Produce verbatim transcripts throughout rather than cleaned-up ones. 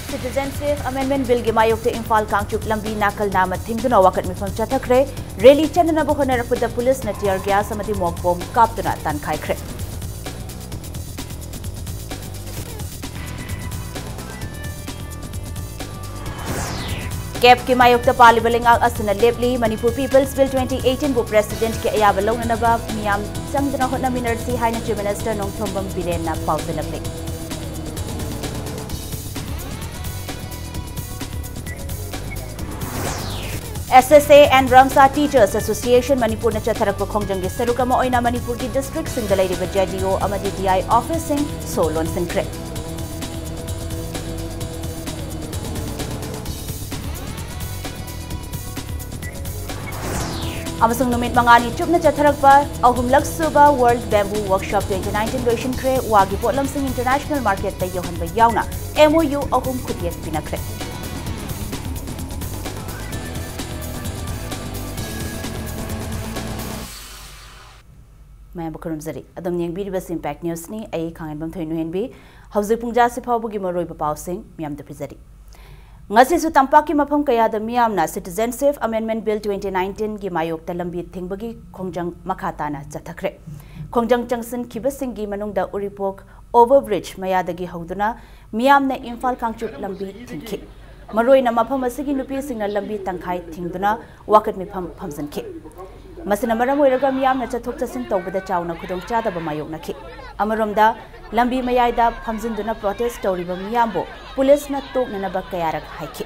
Citizenship Amendment Billꯒꯤ ꯃꯥꯌꯣꯛꯇ ꯏꯝꯐꯥꯜ ꯀꯥꯡꯆꯨꯞ ꯂꯝꯕꯤ ꯅꯥꯀꯜ ꯅꯥꯝꯃ ꯊꯤꯡꯗꯨꯅ ꯋꯥꯀꯠ ꯃꯤꯐꯝ ꯆꯠꯊꯈ꯭ꯔꯦ꯫ ꯔꯦꯂꯤ ꯆꯠꯅꯅꯕ ꯍꯣꯠꯅꯔꯛꯄꯗ ꯄꯨꯂꯤꯁꯅ tear gas ꯑꯃꯗꯤ ꯃꯣꯛ ꯕꯣꯝ ꯀꯥꯞꯇꯨꯅ ꯇꯥꯟꯈꯥꯏꯈ꯭ꯔꯦ꯫ ꯀꯦꯞꯀꯤ ꯃꯥꯌꯣꯛꯇ ꯄꯥꯜꯂꯤꯕ ꯂꯩꯉꯥꯛ ꯑꯁꯤꯅ ꯂꯦꯞꯂꯤ꯫ ꯃꯅꯤꯄꯨꯔ People's Bill twenty eighteenꯕꯨ Presidentꯀꯤ ꯑꯌꯥꯕ ꯂꯧꯅꯅꯕ ꯃꯤꯌꯥꯝ ꯆꯪꯗꯨꯅ ꯍꯣꯠꯅꯃꯤꯟꯅꯔꯁꯤ ꯍꯥꯏꯅ Chief Minister Nongthombam ꯕꯤꯔꯦꯟꯅ ꯄꯥꯎꯖꯦꯜꯂꯛꯂꯤ꯫ S S A and Ramsa Teachers Association ꯃꯅꯤꯄꯨꯔꯅ ꯆꯠꯊꯔꯛꯄ ꯈꯣꯡꯖꯪꯒꯤ ꯁꯔꯨꯛ ꯑꯃ ꯑꯣꯏꯅ ꯃꯅꯤꯄꯨꯔꯒꯤ districtꯁꯤꯡꯗ ꯂꯩꯔꯤꯕ J D O ꯑꯃꯗꯤ D I officeꯁꯤꯡ ꯁꯣ ꯂꯣꯟꯁꯤꯟꯈ꯭ꯔꯦ꯫ ꯑꯃꯁꯨꯡ ꯅꯨꯃꯤꯠ ꯃꯉꯥꯅꯤ ꯆꯨꯞꯅ ꯆꯠꯊꯔꯛꯄ ꯑꯍꯨꯝꯂꯛ ꯁꯨꯕ World Bamboo Workshop twenty nineteen ꯂꯣꯏꯁꯤꯟꯈ꯭ꯔꯦ꯫ ꯋꯥꯒꯤ ꯄꯣꯠꯂꯝꯁꯤꯡ international marketꯇ ꯌꯧꯍꯟꯕ ꯌꯥꯎꯅ M O U ꯑꯍꯨꯝ ꯈꯨꯠꯌꯦꯛ ꯄꯤꯅꯈ꯭ꯔꯦ꯫ ꯃꯌꯥꯝꯕꯨ ꯈꯨꯔꯨꯝꯖꯔꯤ꯫ ꯑꯗꯨꯝ ꯌꯦꯡꯕꯤꯔꯤꯕꯁꯤ Impact Newsꯅꯤ꯫ ꯑꯩ ꯈꯥꯡꯉꯦꯟꯕꯝ ꯊꯣꯏꯅꯨꯍꯦꯟꯕꯤ꯫ ꯍꯧꯖꯤꯛ ꯄꯨꯡ ꯖꯥ ꯑꯁꯤ ꯐꯥꯎꯕꯒꯤ ꯃꯔꯨꯑꯣꯏꯕ ꯄꯥꯎꯁꯤꯡ ꯃꯤꯌꯥꯝꯗ ꯄꯤꯖꯔꯤ꯫ ꯉꯁꯤꯁꯨ ꯇꯝꯄꯥꯛꯀꯤ ꯃꯐꯝ ꯀꯌꯥꯗ ꯃꯤꯌꯥꯝꯅ Citizenship Amendment Bill twenty nineteenꯒꯤ ꯃꯥꯌꯣꯛꯇ ꯂꯝꯕꯤ ꯊꯤꯡꯕꯒꯤ ꯈꯣꯡꯖꯪ ꯃꯈꯥ ꯇꯥꯅ ꯆꯠꯊꯈ꯭ꯔꯦ꯫ ꯈꯣꯡꯖꯪ ꯆꯪꯁꯤꯟꯈꯤꯕꯁꯤꯡꯒꯤ ꯃꯅꯨꯡꯗ ꯎꯔꯤꯄꯣꯛ overbridge ꯃꯌꯥꯗꯒꯤ ꯍꯧꯗꯨꯅ ꯃꯤꯌꯥꯝꯅ ꯏꯝꯐꯥꯜ ꯀꯥꯡꯆꯨꯞ ꯂꯝꯕꯤ ꯊꯤꯡꯈꯤ꯫ ꯃꯔꯨꯑꯣꯏꯅ ꯃꯐꯝ ꯑꯁꯤꯒꯤ ꯅꯨꯄꯤꯁꯤꯡꯅ ꯂꯝꯕꯤ ꯇꯪꯈꯥꯏ ꯊꯤꯡꯗꯨꯅ ꯋꯥꯀꯠ ꯃꯤꯐꯝ ꯐꯝꯖꯤꯟꯈꯤ꯫ ꯃꯁꯤꯅ ꯃꯔꯝ ꯑꯣꯏꯔꯒ ꯃꯤꯌꯥꯝꯅ ꯆꯠꯊꯣꯛ ꯆꯠꯁꯤꯟ ꯇꯧꯕꯗ ꯆꯥꯎꯅ ꯈꯨꯗꯣꯡꯆꯥꯗꯕ ꯃꯥꯌꯣꯛꯅꯈꯤ꯫ ꯑꯃꯔꯣꯝꯗ, ꯂꯝꯕꯤ ꯃꯌꯥꯏꯗ ꯐꯝꯖꯤꯟꯗꯨꯅ protest ꯇꯧꯔꯤꯕ ꯃꯤꯌꯥꯝꯕꯨ ꯄꯨꯂꯤꯁꯅ ꯇꯣꯛꯅꯅꯕ ꯀꯌꯥꯔꯛ ꯍꯥꯏꯈꯤ꯫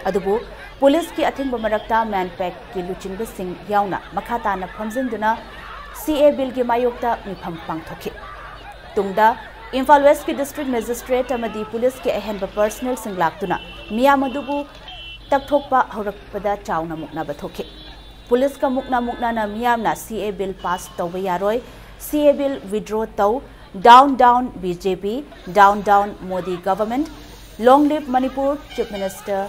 ꯑꯗꯨꯕꯨ ꯄꯨꯂꯤꯁꯀꯤ ꯑꯊꯤꯡꯕ ꯃꯔꯛꯇ MANPACꯀꯤ ꯂꯨꯆꯤꯡꯕꯁꯤꯡ ꯌꯥꯎꯅ ꯃꯈꯥ ꯇꯥꯅ ꯐꯝꯖꯤꯟꯗꯨꯅ C A Billꯒꯤ ꯃꯥꯌꯣꯛꯇ ꯃꯤꯐꯝ ꯄꯥꯡꯊꯣꯛꯈꯤ꯫ ꯇꯨꯡꯗ ꯏꯝꯐꯥꯜ Westꯀꯤ district magistrate ꯑꯃꯗꯤ ꯄꯨꯂꯤꯁꯀꯤ ꯑꯍꯦꯟꯕ personnelꯁꯤꯡ ꯂꯥꯛꯇꯨꯅ ꯃꯤꯌꯥꯝ ꯑꯗꯨꯕꯨ ꯇꯛꯊꯣꯛꯄ ꯍꯧꯔꯛꯄꯗ ꯆꯥꯎꯅ ꯃꯨꯛꯅꯕ ꯊꯣꯛꯈꯤ꯫ ꯄꯨꯂꯤꯁꯀ ꯃꯨꯛꯅ ꯃꯨꯛꯅꯅ ꯃꯤꯌꯥꯝꯅ C A Bill pass ꯇꯧꯕ ꯌꯥꯔꯣꯏ, C A Bill withdraw ꯇꯧ, down down B J P, down down Modi government, long live Manipur, Chief Minister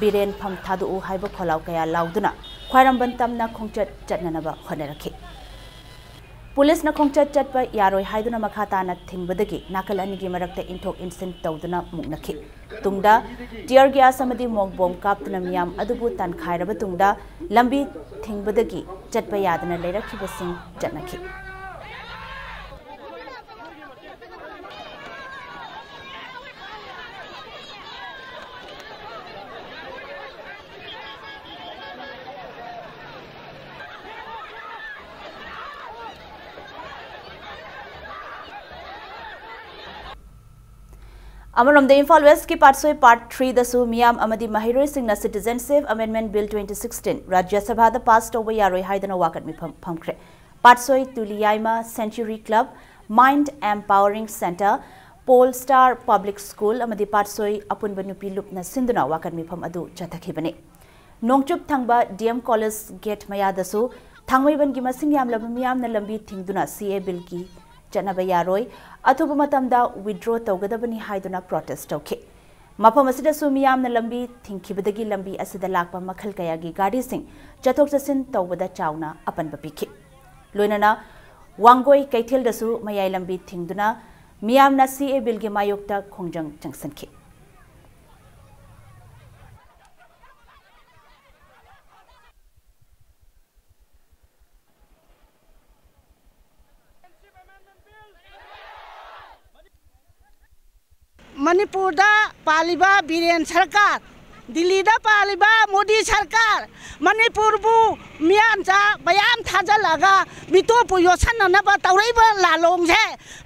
Biren ꯐꯝ ꯊꯥꯗꯣꯛꯎ ꯍꯥꯏꯕ ꯈꯣꯜꯂꯥꯎ ꯀꯌꯥ ꯂꯥꯎꯗꯨꯅ ꯈ꯭ꯋꯥꯏꯔꯝꯕꯟ ꯇꯝꯅ ꯈꯣꯡꯆꯠ ꯆꯠꯅꯅꯕ ꯍꯣꯠꯅꯔꯛꯈꯤ꯫ ꯄꯨꯂꯤꯁꯅ ꯈꯣꯡꯆꯠ ꯆꯠꯄ ꯌꯥꯔꯣꯏ ꯍꯥꯏꯗꯨꯅ ꯃꯈꯥ ꯇꯥꯅ ꯊꯤꯡꯕꯗꯒꯤ ꯅꯥꯀꯜ ꯑꯅꯤꯒꯤ ꯃꯔꯛꯇ ꯏꯟꯊꯣꯛ ꯏꯟꯁꯤꯟ ꯇꯧꯗꯨꯅ ꯃꯨꯛꯅꯈꯤ꯫ ꯇꯨꯡꯗ tear gas ꯑꯃꯗꯤ ꯃꯣꯛ ꯕꯣꯝ ꯀꯥꯞꯇꯨꯅ ꯃꯤꯌꯥꯝ ꯑꯗꯨꯕꯨ ꯇꯥꯟꯈꯥꯏꯔꯕ ꯇꯨꯡꯗ ꯂꯝꯕꯤ ꯊꯤꯡꯕꯗꯒꯤ ꯆꯠꯄ ꯌꯥꯗꯅ ꯂꯩꯔꯛꯈꯤꯕꯁꯤꯡ ꯆꯠꯅꯈꯤ꯫ ꯑꯃꯔꯣꯝꯗ ꯏꯝꯐꯥꯜ ꯋꯦꯁꯀꯤ ꯄꯥꯠꯁꯣꯏ Part three ꯗꯁꯨ ꯃꯤꯌꯥꯝ ꯑꯃꯗꯤ ꯃꯍꯩꯔꯣꯏꯁꯤꯡꯅ Citizenship Amendment Bill twenty sixteen ꯔꯥꯖ꯭ꯌ ꯁꯚꯥꯗ ꯄꯥꯁ ꯇꯧꯕ ꯌꯥꯔꯣꯏ ꯍꯥꯏꯗꯨꯅ ꯋꯥꯀꯠ ꯃꯤꯐꯝ ꯐꯝꯈ꯭ꯔꯦ꯫ ꯄꯥꯠꯁꯣꯏ ꯇꯨꯂꯤꯌꯥꯏꯃ Century Club, Mind Empowering Centre, Pole Star Public School ꯑꯃꯗꯤ ꯄꯥꯠꯁꯣꯏ ꯑꯄꯨꯟꯕ ꯅꯨꯄꯤ ꯂꯨꯞꯅ ꯁꯤꯟꯗꯨꯅ ꯋꯥꯀꯠ ꯃꯤꯐꯝ ꯑꯗꯨ ꯆꯠꯊꯈꯤꯕꯅꯤ꯫ ꯅꯣꯡꯆꯨꯞ ꯊꯪꯕ D M College gate ꯃꯌꯥꯗꯁꯨ ꯊꯥꯡꯃꯩꯕꯟꯒꯤ ꯃꯁꯤꯡ ꯌꯥꯝꯂꯕ ꯃꯤꯌꯥꯝꯅ ꯂꯝꯕꯤ ꯊꯤꯡꯗꯨꯅ C A Bill ꯒꯤ ꯆꯠꯅꯕ ꯌꯥꯔꯣꯏ, ꯑꯊꯨꯕ ꯃꯇꯝꯗ withdraw ꯇꯧꯒꯗꯕꯅꯤ ꯍꯥꯏꯗꯨꯅ protest ꯇꯧꯈꯤ꯫ ꯃꯐꯝ ꯑꯁꯤꯗꯁꯨ ꯃꯤꯌꯥꯝꯅ ꯂꯝꯕꯤ ꯊꯤꯡꯈꯤꯕꯗꯒꯤ ꯂꯝꯕꯤ ꯑꯁꯤꯗ ꯂꯥꯛꯄ ꯃꯈꯜ ꯀꯌꯥꯒꯤ ꯒꯥꯔꯤꯁꯤꯡ ꯆꯠꯊꯣꯛ ꯆꯠꯁꯤꯟ ꯇꯧꯕꯗ ꯆꯥꯎꯅ ꯑꯄꯟꯕ ꯄꯤꯈꯤ꯫ ꯂꯣꯏꯅꯅ ꯋꯥꯡꯒꯣꯏ ꯀꯩꯊꯦꯜꯗꯁꯨ ꯃꯌꯥꯏ ꯂꯝꯕꯤ ꯊꯤꯡꯗꯨꯅ ꯃꯤꯌꯥꯝꯅ C A Bill ꯒꯤ ꯃꯥꯌꯣꯛꯇ ꯈꯣꯡꯖꯪ ꯆꯪꯁꯤꯟꯈꯤ꯫ ꯃꯅꯤꯄꯨꯔꯗ ꯄꯥꯜꯂꯤꯕ ꯕꯤꯔꯦꯟ ꯁꯔꯀꯥꯔ, ꯗꯤꯜꯂꯤꯗ ꯄꯥꯜꯂꯤꯕ ꯃꯣꯗꯤ ꯁꯔꯀꯥꯔ, ꯃꯅꯤꯄꯨꯔꯕꯨ ꯃꯤꯌꯥꯟꯆꯥ ꯃꯌꯥꯝ ꯊꯥꯖꯤꯜꯂꯒ ꯃꯤꯇꯣꯞꯄꯨ ꯌꯣꯠꯁꯟꯅꯅꯕ ꯇꯧꯔꯛꯏꯕ ꯂꯥꯂꯣꯡꯁꯦ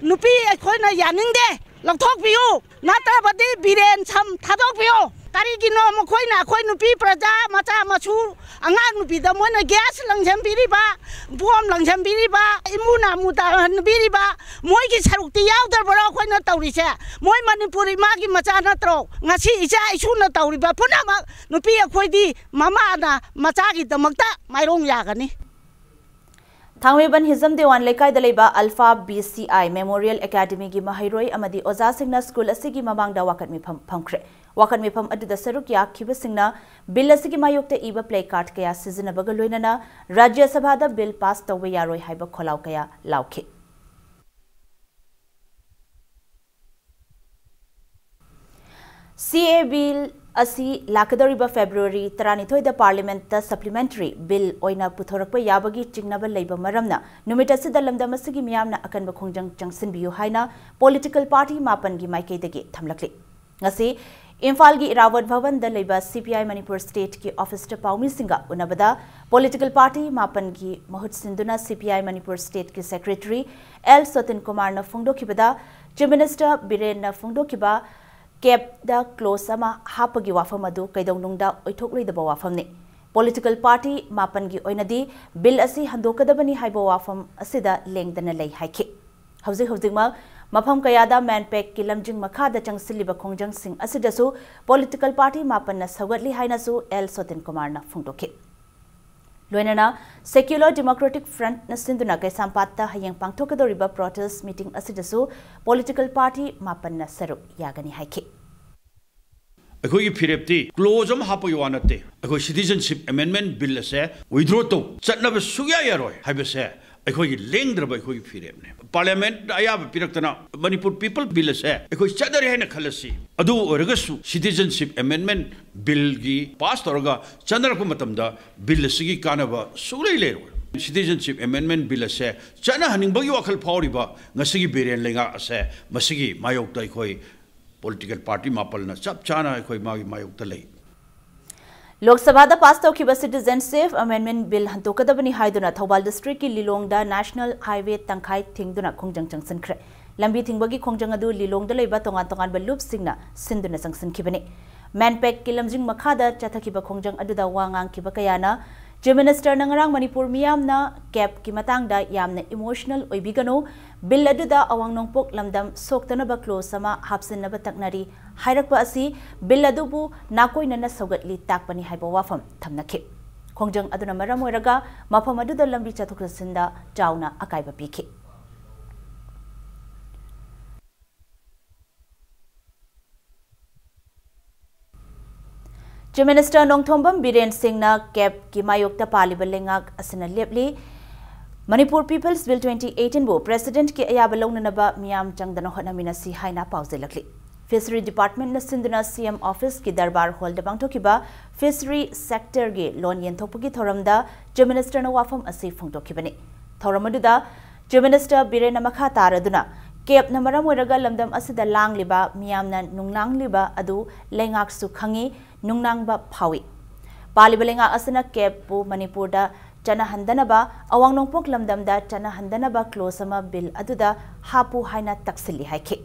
ꯅꯨꯄꯤ ꯑꯩꯈꯣꯏꯅ ꯌꯥꯅꯤꯡꯗꯦ꯫ ꯂꯧꯊꯣꯛꯄꯤꯌꯨ, ꯅꯠꯇ꯭ꯔꯕꯗꯤ ꯕꯤꯔꯦꯟ ꯁꯝ ꯊꯥꯗꯣꯛꯄꯤꯌꯨ꯫ ꯀꯔꯤꯒꯤꯅꯣ ꯃꯈꯣꯏꯅ ꯑꯩꯈꯣꯏ ꯅꯨꯄꯤ ꯄ꯭ꯔꯖꯥ ꯃꯆꯥ ꯃꯁꯨ ꯑꯉꯥꯡ ꯅꯨꯄꯤꯗ ꯃꯣꯏꯅ gas ꯂꯪꯁꯤꯟꯕꯤꯔꯤꯕ, ꯕꯣꯝ ꯂꯪꯁꯤꯟꯕꯤꯔꯤꯕ, ꯏꯃꯨ ꯅꯥꯃꯨ ꯇꯥꯍꯟꯕꯤꯔꯤꯕ, ꯃꯣꯏꯒꯤ ꯁꯔꯨꯛꯇꯤ ꯌꯥꯎꯗ꯭ꯔꯕ꯭ꯔꯣ ꯑꯩꯈꯣꯏꯅ ꯇꯧꯔꯤꯁꯦ? ꯃꯣꯏ ꯃꯅꯤꯄꯨꯔ ꯏꯃꯥꯒꯤ ꯃꯆꯥ ꯅꯠꯇ꯭ꯔꯣ? ꯉꯁꯤ ꯏꯆꯥ ꯏꯁꯨꯅ ꯇꯧꯔꯤꯕ ꯄꯨꯝꯅꯃꯛ ꯅꯨꯄꯤ ꯑꯩꯈꯣꯏꯗꯤ ꯃꯃꯥꯅ ꯃꯆꯥꯒꯤꯗꯃꯛꯇ ꯃꯥꯏꯔꯣꯡ ꯌꯥꯒꯅꯤ꯫ ꯊꯥꯡꯃꯩꯕꯟ ꯍꯤꯖꯝ ꯗꯦꯋꯥꯟ ꯂꯩꯀꯥꯏꯗ ꯂꯩꯕ alpha B C I memorial ꯑꯦꯀꯥꯗꯃꯤꯒꯤ ꯃꯍꯩꯔꯣꯏ ꯑꯃꯗꯤ ꯑꯣꯖꯥꯁꯤꯡꯅ ꯁ꯭ꯀꯨꯜ ꯑꯁꯤꯒꯤ ꯃꯃꯥꯡꯗ ꯋꯥꯀꯠ ꯃꯤꯐꯝ ꯐꯝꯈ꯭ꯔꯦ꯫ ꯋꯥꯀꯠ ꯃꯤꯐꯝ ꯑꯗꯨꯗ ꯁꯔꯨꯛ ꯌꯥꯈꯤꯕꯁꯤꯡꯅ ꯕꯤꯜ ꯑꯁꯤꯒꯤ ꯃꯥꯌꯣꯛꯇ ꯏꯕ ꯄ꯭ꯂꯦ ꯀꯥꯔꯗ ꯀꯌꯥ ꯁꯤꯖꯤꯟꯅꯕꯒ ꯂꯣꯏꯅꯅ ꯔꯥꯖ꯭ꯌ ꯁꯚꯥꯗ ꯕꯤꯜ ꯄꯥꯁ ꯇꯧꯕ ꯌꯥꯔꯣꯏ ꯍꯥꯏꯕ ꯈꯣꯜꯂꯥꯎ ꯀꯌꯥ ꯂꯥꯎꯈꯤ꯫ ꯁꯤ ꯑꯦ ꯕꯤꯜ ꯑꯁꯤ ꯂꯥꯛꯀꯗꯧꯔꯤꯕ ꯐꯦꯕ꯭ꯔꯨꯋꯥꯔꯤ ꯇꯔꯥꯅꯤꯊꯣꯏꯗ ꯄꯥꯔꯂꯤꯌꯥꯃꯦꯟꯠꯇ ꯁꯄ꯭ꯂꯤꯃꯦꯟꯇꯔꯤ ꯕꯤꯜ ꯑꯣꯏꯅ ꯄꯨꯊꯣꯔꯛꯄ ꯌꯥꯕꯒꯤ ꯆꯤꯡꯅꯕ ꯂꯩꯕ ꯃꯔꯝꯅ ꯅꯨꯃꯤꯠ ꯑꯁꯤꯗ ꯂꯝꯗꯝ ꯑꯁꯤꯒꯤ ꯃꯤꯌꯥꯝꯅ ꯑꯀꯟꯕ ꯈꯣꯡꯖꯪ ꯆꯪꯁꯤꯟꯕꯤꯌꯨ ꯍꯥꯏꯅ ꯄꯣꯂꯤꯇꯤꯀꯦꯜ ꯄꯥꯔꯇꯤ ꯃꯥꯄꯟꯒꯤ ꯃꯥꯏꯀꯩꯗꯒꯤ ꯊꯝꯂꯛꯂꯤ꯫ ꯉꯁꯤ ꯏꯝꯐꯥꯜꯒꯤ ꯏꯔꯥꯕꯣꯠ ꯚꯕꯟꯗ ꯂꯩꯕ ꯁꯤ ꯄꯤ ꯑꯥꯏ ꯃꯅꯤꯄꯨꯔ ꯁ꯭ꯇꯦꯠꯀꯤ ꯑꯣꯐꯤꯁꯇ ꯄꯥꯎꯃꯤꯁꯤꯡꯒ ꯎꯅꯕꯗ ꯄꯣꯂꯤꯇꯤꯀꯦꯜ ꯄꯥꯔꯇꯤ ꯃꯥꯄꯟꯒꯤ ꯃꯍꯨꯠ ꯁꯤꯟꯗꯨꯅ ꯁꯤ ꯄꯤ ꯑꯥꯏ ꯃꯅꯤꯄꯨꯔ ꯁ꯭ꯇꯦꯠꯀꯤ ꯁꯦꯀ꯭ꯔꯦꯇꯔꯤ ꯑꯦꯜ ꯁꯣꯇꯤꯟ ꯀꯨꯃꯥꯔꯅ ꯐꯣꯡꯗꯣꯛꯈꯤꯕꯗ, ꯆꯤꯐ ꯃꯤꯅꯤꯁꯇꯔ ꯕꯤꯔꯦꯟꯅ ꯐꯣꯡꯗꯣꯛꯈꯤꯕ ꯀꯦꯞꯇ ꯀ꯭ꯂꯣꯖ ꯑꯃ ꯍꯥꯞꯄꯒꯤ ꯋꯥꯐꯝ ꯑꯗꯨ ꯀꯩꯗꯧꯅꯨꯡꯗ ꯑꯣꯏꯊꯣꯛꯂꯣꯏꯗꯕ ꯋꯥꯐꯝꯅꯤ꯫ ꯄꯣꯂꯤꯇꯤꯀꯦꯜ ꯄꯥꯔꯇꯤ ꯃꯥꯄꯟꯒꯤ ꯑꯣꯏꯅꯗꯤ ꯕꯤꯜ ꯑꯁꯤ ꯍꯟꯗꯣꯛꯀꯗꯕꯅꯤ ꯍꯥꯏꯕ ꯋꯥꯐꯝ ꯑꯁꯤꯗ ꯂꯦꯡꯗꯅ ꯂꯩ ꯍꯥꯏꯈꯤ꯫ ꯍꯧꯖꯤꯛ ꯍꯧꯖꯤꯛꯃꯛ ꯃꯐꯝ ꯀꯌꯥꯗ ꯃꯦꯟꯄꯦꯛꯀꯤ ꯂꯝꯖꯤꯡ ꯃꯈꯥꯗ ꯆꯪꯁꯤꯜꯂꯤꯕ ꯈꯣꯡꯖꯪꯁꯤꯡ ꯑꯁꯤꯗꯁꯨ ꯄꯣꯂꯤꯇꯤꯀꯦꯜ ꯄꯥꯔꯇꯤ ꯃꯥꯄꯟꯅ ꯁꯧꯒꯠꯂꯤ ꯍꯥꯏꯅꯁꯨ ꯑꯦꯜ ꯁꯣꯇꯤꯟ ꯀꯨꯃꯥꯔꯅ ꯐꯣꯡꯗꯣꯛꯈꯤ꯫ ꯂꯣꯏꯅꯅ ꯁꯦꯀ꯭ꯌꯨꯂꯔ ꯗꯦꯃꯣꯀ꯭ꯔꯦꯇꯤꯛ ꯐ꯭ꯔꯟꯠꯅ ꯁꯤꯟꯗꯨꯅ ꯀꯩꯁꯥꯝꯄꯥꯠꯇ ꯍꯌꯦꯡ ꯄꯥꯡꯊꯣꯛꯀꯗꯧꯔꯤꯕ ꯄ꯭ꯔꯣꯇꯦꯁ ꯃꯤꯇꯤꯡ ꯑꯁꯤꯗꯁꯨ ꯄꯣꯂꯤꯇꯤꯀꯦꯜ ꯄꯥꯔꯇꯤ ꯃꯥꯄꯟꯅ ꯁꯔꯨꯛ ꯌꯥꯒꯅꯤ ꯍꯥꯏꯈꯤ꯫ ꯑꯩꯈꯣꯏꯒꯤ ꯐꯤꯔꯦꯞꯇꯤ ꯀ꯭ꯂꯣꯖ ꯑꯃ ꯍꯥꯞꯄꯒꯤ ꯋꯥ ꯅꯠꯇꯦ꯫ ꯑꯩꯈꯣꯏ ꯁꯤꯇꯤꯖꯟꯁꯤꯞ ꯑꯦꯃꯦꯟꯗꯃꯦꯟꯠ ꯕꯤꯜ ꯑꯁꯦ ꯋꯤꯗ꯭ꯔꯣ ꯇꯧ, ꯆꯠꯅꯕ ꯁꯨꯛꯌꯥ ꯌꯥꯔꯣꯏ ꯍꯥꯏꯕꯁꯦ ꯑꯩꯈꯣꯏꯒꯤ ꯂꯦꯡꯗ꯭ꯔꯕ ꯑꯩꯈꯣꯏꯒꯤ ꯐꯤꯔꯦꯞꯅꯦ꯫ ꯄꯥꯔꯂꯤꯌꯥꯃꯦꯟꯠꯅ ꯑꯌꯥꯕ ꯄꯤꯔꯛꯇꯅ ꯃꯅꯤꯄꯨꯔ ꯄꯤꯄꯜ ꯕꯤꯜ ꯑꯁꯦ ꯑꯩꯈꯣꯏ ꯆꯠꯅꯔꯦ ꯍꯥꯏꯅ ꯈꯜꯂꯁꯤ꯫ ꯑꯗꯨ ꯑꯣꯏꯔꯒꯁꯨ ꯁꯤꯇꯤꯖꯟꯁꯤꯞ ꯑꯦꯃꯦꯟꯗꯃꯦꯟꯠ ꯕꯤꯜꯒꯤ ꯄꯥꯁ ꯇꯧꯔꯒ ꯆꯠꯅꯔꯛꯄ ꯃꯇꯝꯗ ꯕꯤꯜ ꯑꯁꯤꯒꯤ ꯀꯥꯟꯅꯕ ꯁꯨꯛꯂꯩ ꯂꯩꯔꯣꯏ꯫ ꯁꯤꯇꯤꯖꯟꯁꯤꯞ ꯑꯦꯃꯦꯟꯗꯃꯦꯟꯠ ꯕꯤꯜ ꯑꯁꯦ ꯆꯠꯅꯍꯟꯅꯤꯡꯕꯒꯤ ꯋꯥꯈꯜ ꯐꯥꯎꯔꯤꯕ ꯉꯁꯤꯒꯤ ꯕꯤꯔꯦꯟ ꯂꯩꯉꯥꯛ ꯑꯁꯦ ꯃꯁꯤꯒꯤ ꯃꯥꯌꯣꯛꯇ ꯑꯩꯈꯣꯏ ꯄꯣꯂꯤꯇꯤꯀꯦꯜ ꯄꯥꯔꯇꯤ ꯃꯥꯄꯜꯅ ꯆꯞ ꯆꯥꯅ ꯑꯩꯈꯣꯏ ꯃꯥꯒꯤ ꯃꯥꯌꯣꯛꯇ ꯂꯩ꯫ ꯂꯣꯛ ꯁꯚꯥꯗ ꯄꯥꯁ ꯇꯧꯈꯤꯕ ꯁꯤꯇꯤꯖꯟꯁꯤꯞ ꯑꯃꯦꯟꯗꯃꯦꯟꯠ ꯕꯤꯜ ꯍꯟꯗꯣꯛꯀꯗꯕꯅꯤ ꯍꯥꯏꯗꯨꯅ ꯊꯧꯕꯥꯜ ꯗꯤꯁꯇ꯭ꯔꯤꯛꯀꯤ ꯂꯤꯂꯣꯡꯗ ꯅꯦꯁꯅꯦꯜ ꯍꯥꯏꯋꯦ ꯇꯪꯈꯥꯏ ꯊꯤꯡꯗꯨꯅ ꯈꯣꯡꯖꯪ ꯆꯪꯁꯤꯟꯈ꯭ꯔꯦ꯫ ꯂꯝꯕꯤ ꯊꯤꯡꯕꯒꯤ ꯈꯣꯡꯖꯪ ꯑꯗꯨ ꯂꯤꯂꯣꯡꯗ ꯂꯩꯕ ꯇꯣꯉꯥꯟ ꯇꯣꯉꯥꯟꯕ ꯂꯨꯞꯁꯤꯡꯅ ꯁꯤꯟꯗꯨꯅ ꯆꯪꯁꯤꯟꯈꯤꯕꯅꯤ꯫ ꯃꯦꯟꯄꯦꯛꯀꯤ ꯂꯝꯖꯤꯡ ꯃꯈꯥꯗ ꯆꯠꯊꯈꯤꯕ ꯈꯣꯡꯖꯪ ꯑꯗꯨꯗ ꯋꯥ ꯉꯥꯡꯈꯤꯕ ꯀꯌꯥꯅ, ꯆꯤꯐ ꯃꯤꯅꯤꯁꯇꯔꯅ ꯉꯔꯥꯡ ꯃꯅꯤꯄꯨꯔ ꯃꯤꯌꯥꯝꯅ ꯀꯦꯞꯀꯤ ꯃꯇꯥꯡꯗ ꯌꯥꯝꯅ ꯏꯃꯣꯁꯅꯦꯜ ꯑꯣꯏꯕꯤꯒꯅꯨ, ꯕꯤꯜ ꯑꯗꯨꯗ ꯑꯋꯥꯡ ꯅꯣꯡꯄꯣꯛ ꯂꯝꯗꯝ ꯁꯣꯛꯇꯅꯕ ꯀ꯭ꯂꯣꯖ ꯑꯃ ꯍꯥꯞꯆꯤꯟꯅꯕ ꯇꯛꯅꯔꯤ ꯍꯥꯏꯔꯛꯄ ꯑꯁꯤ ꯕꯤꯜ ꯑꯗꯨꯕꯨ ꯅꯥꯀꯣꯏꯅꯅ ꯁꯧꯒꯠꯂꯤ ꯇꯥꯛꯄꯅꯤ ꯍꯥꯏꯕ ꯋꯥꯐꯝ ꯊꯝꯅꯈꯤ꯫ ꯈꯣꯡꯖꯪ ꯑꯗꯨꯅ ꯃꯔꯝ ꯑꯣꯏꯔꯒ ꯃꯐꯝ ꯑꯗꯨꯗ ꯂꯝꯕꯤ ꯆꯠꯊꯣꯛ ꯆꯠꯁꯤꯟꯗ ꯆꯥꯎꯅ ꯑꯀꯥꯏꯕ ꯄꯤꯈꯤ꯫ Chief Minister ꯅꯣꯡꯊꯣꯝꯕꯝ ꯕꯤꯔꯦꯟ ꯁꯤꯡꯅ ꯀꯦꯞꯀꯤ ꯃꯥꯌꯣꯛꯇ ꯄꯥꯜꯂꯤꯕ ꯂꯩꯉꯥꯛ ꯑꯁꯤꯅ ꯂꯦꯞꯂꯤ꯫ Manipur People's Bill twenty eighteen ꯕꯨ President ꯀꯤ ꯑꯌꯥꯕ ꯂꯧꯅꯅꯕ ꯃꯤꯌꯥꯝ ꯆꯪꯗꯅ ꯍꯣꯠꯅꯃꯤꯟꯅꯁꯤ ꯍꯥꯏꯅ ꯄꯥꯎꯖꯦꯜꯂꯛꯂꯤ꯫ Fishery Department ꯅ ꯁꯤꯟꯗꯨꯅ C M Office ꯀꯤ ꯗꯔꯕꯥꯔ ꯍꯣꯜꯗ ꯄꯥꯡꯊꯣꯛꯈꯤꯕ Fishery Sector ꯒꯤ ꯂꯣꯟ ꯌꯦꯟꯊꯣꯛꯄꯒꯤ ꯊꯧꯔꯝꯗ Chief Minister ꯅ ꯋꯥꯐꯝ ꯑꯁꯤ ꯐꯣꯡꯗꯣꯛꯈꯤꯕꯅꯤ꯫ ꯊꯧꯔꯝ ꯑꯗꯨꯗ Chief Minister ꯕꯤꯔꯦꯟꯅ ꯃꯈꯥ ꯇꯥꯔꯗꯨꯅ ꯀꯦꯞꯅ ꯃꯔꯝ ꯑꯣꯏꯔꯒ ꯂꯝꯗꯝ ꯑꯁꯤꯗ ꯂꯥꯡꯂꯤꯕ ꯃꯤꯌꯥꯝꯅ ꯅꯨꯡꯅꯥꯡꯂꯤꯕ ꯑꯗꯨ ꯂꯩꯉꯥꯛꯁꯨ ꯈꯪꯏ, ꯅꯨꯡꯅꯥꯡꯕ ꯐꯥꯎꯏ꯫ ꯄꯥꯜꯂꯤꯕ ꯂꯩꯉꯥꯛ ꯑꯁꯤꯅ ꯀꯦꯞꯄꯨ ꯃꯅꯤꯄꯨꯔꯗ ꯆꯠꯅꯍꯟꯗꯅꯕ, ꯑꯋꯥꯡ ꯅꯣꯡꯄꯣꯛ ꯂꯝꯗꯝꯗ ꯆꯠꯅꯍꯟꯗꯅꯕ clause ꯑꯃ bill ꯑꯗꯨꯗ ꯍꯥꯞꯄꯨ ꯍꯥꯏꯅ ꯇꯛꯁꯤꯜꯂꯤ ꯍꯥꯏꯈꯤ꯫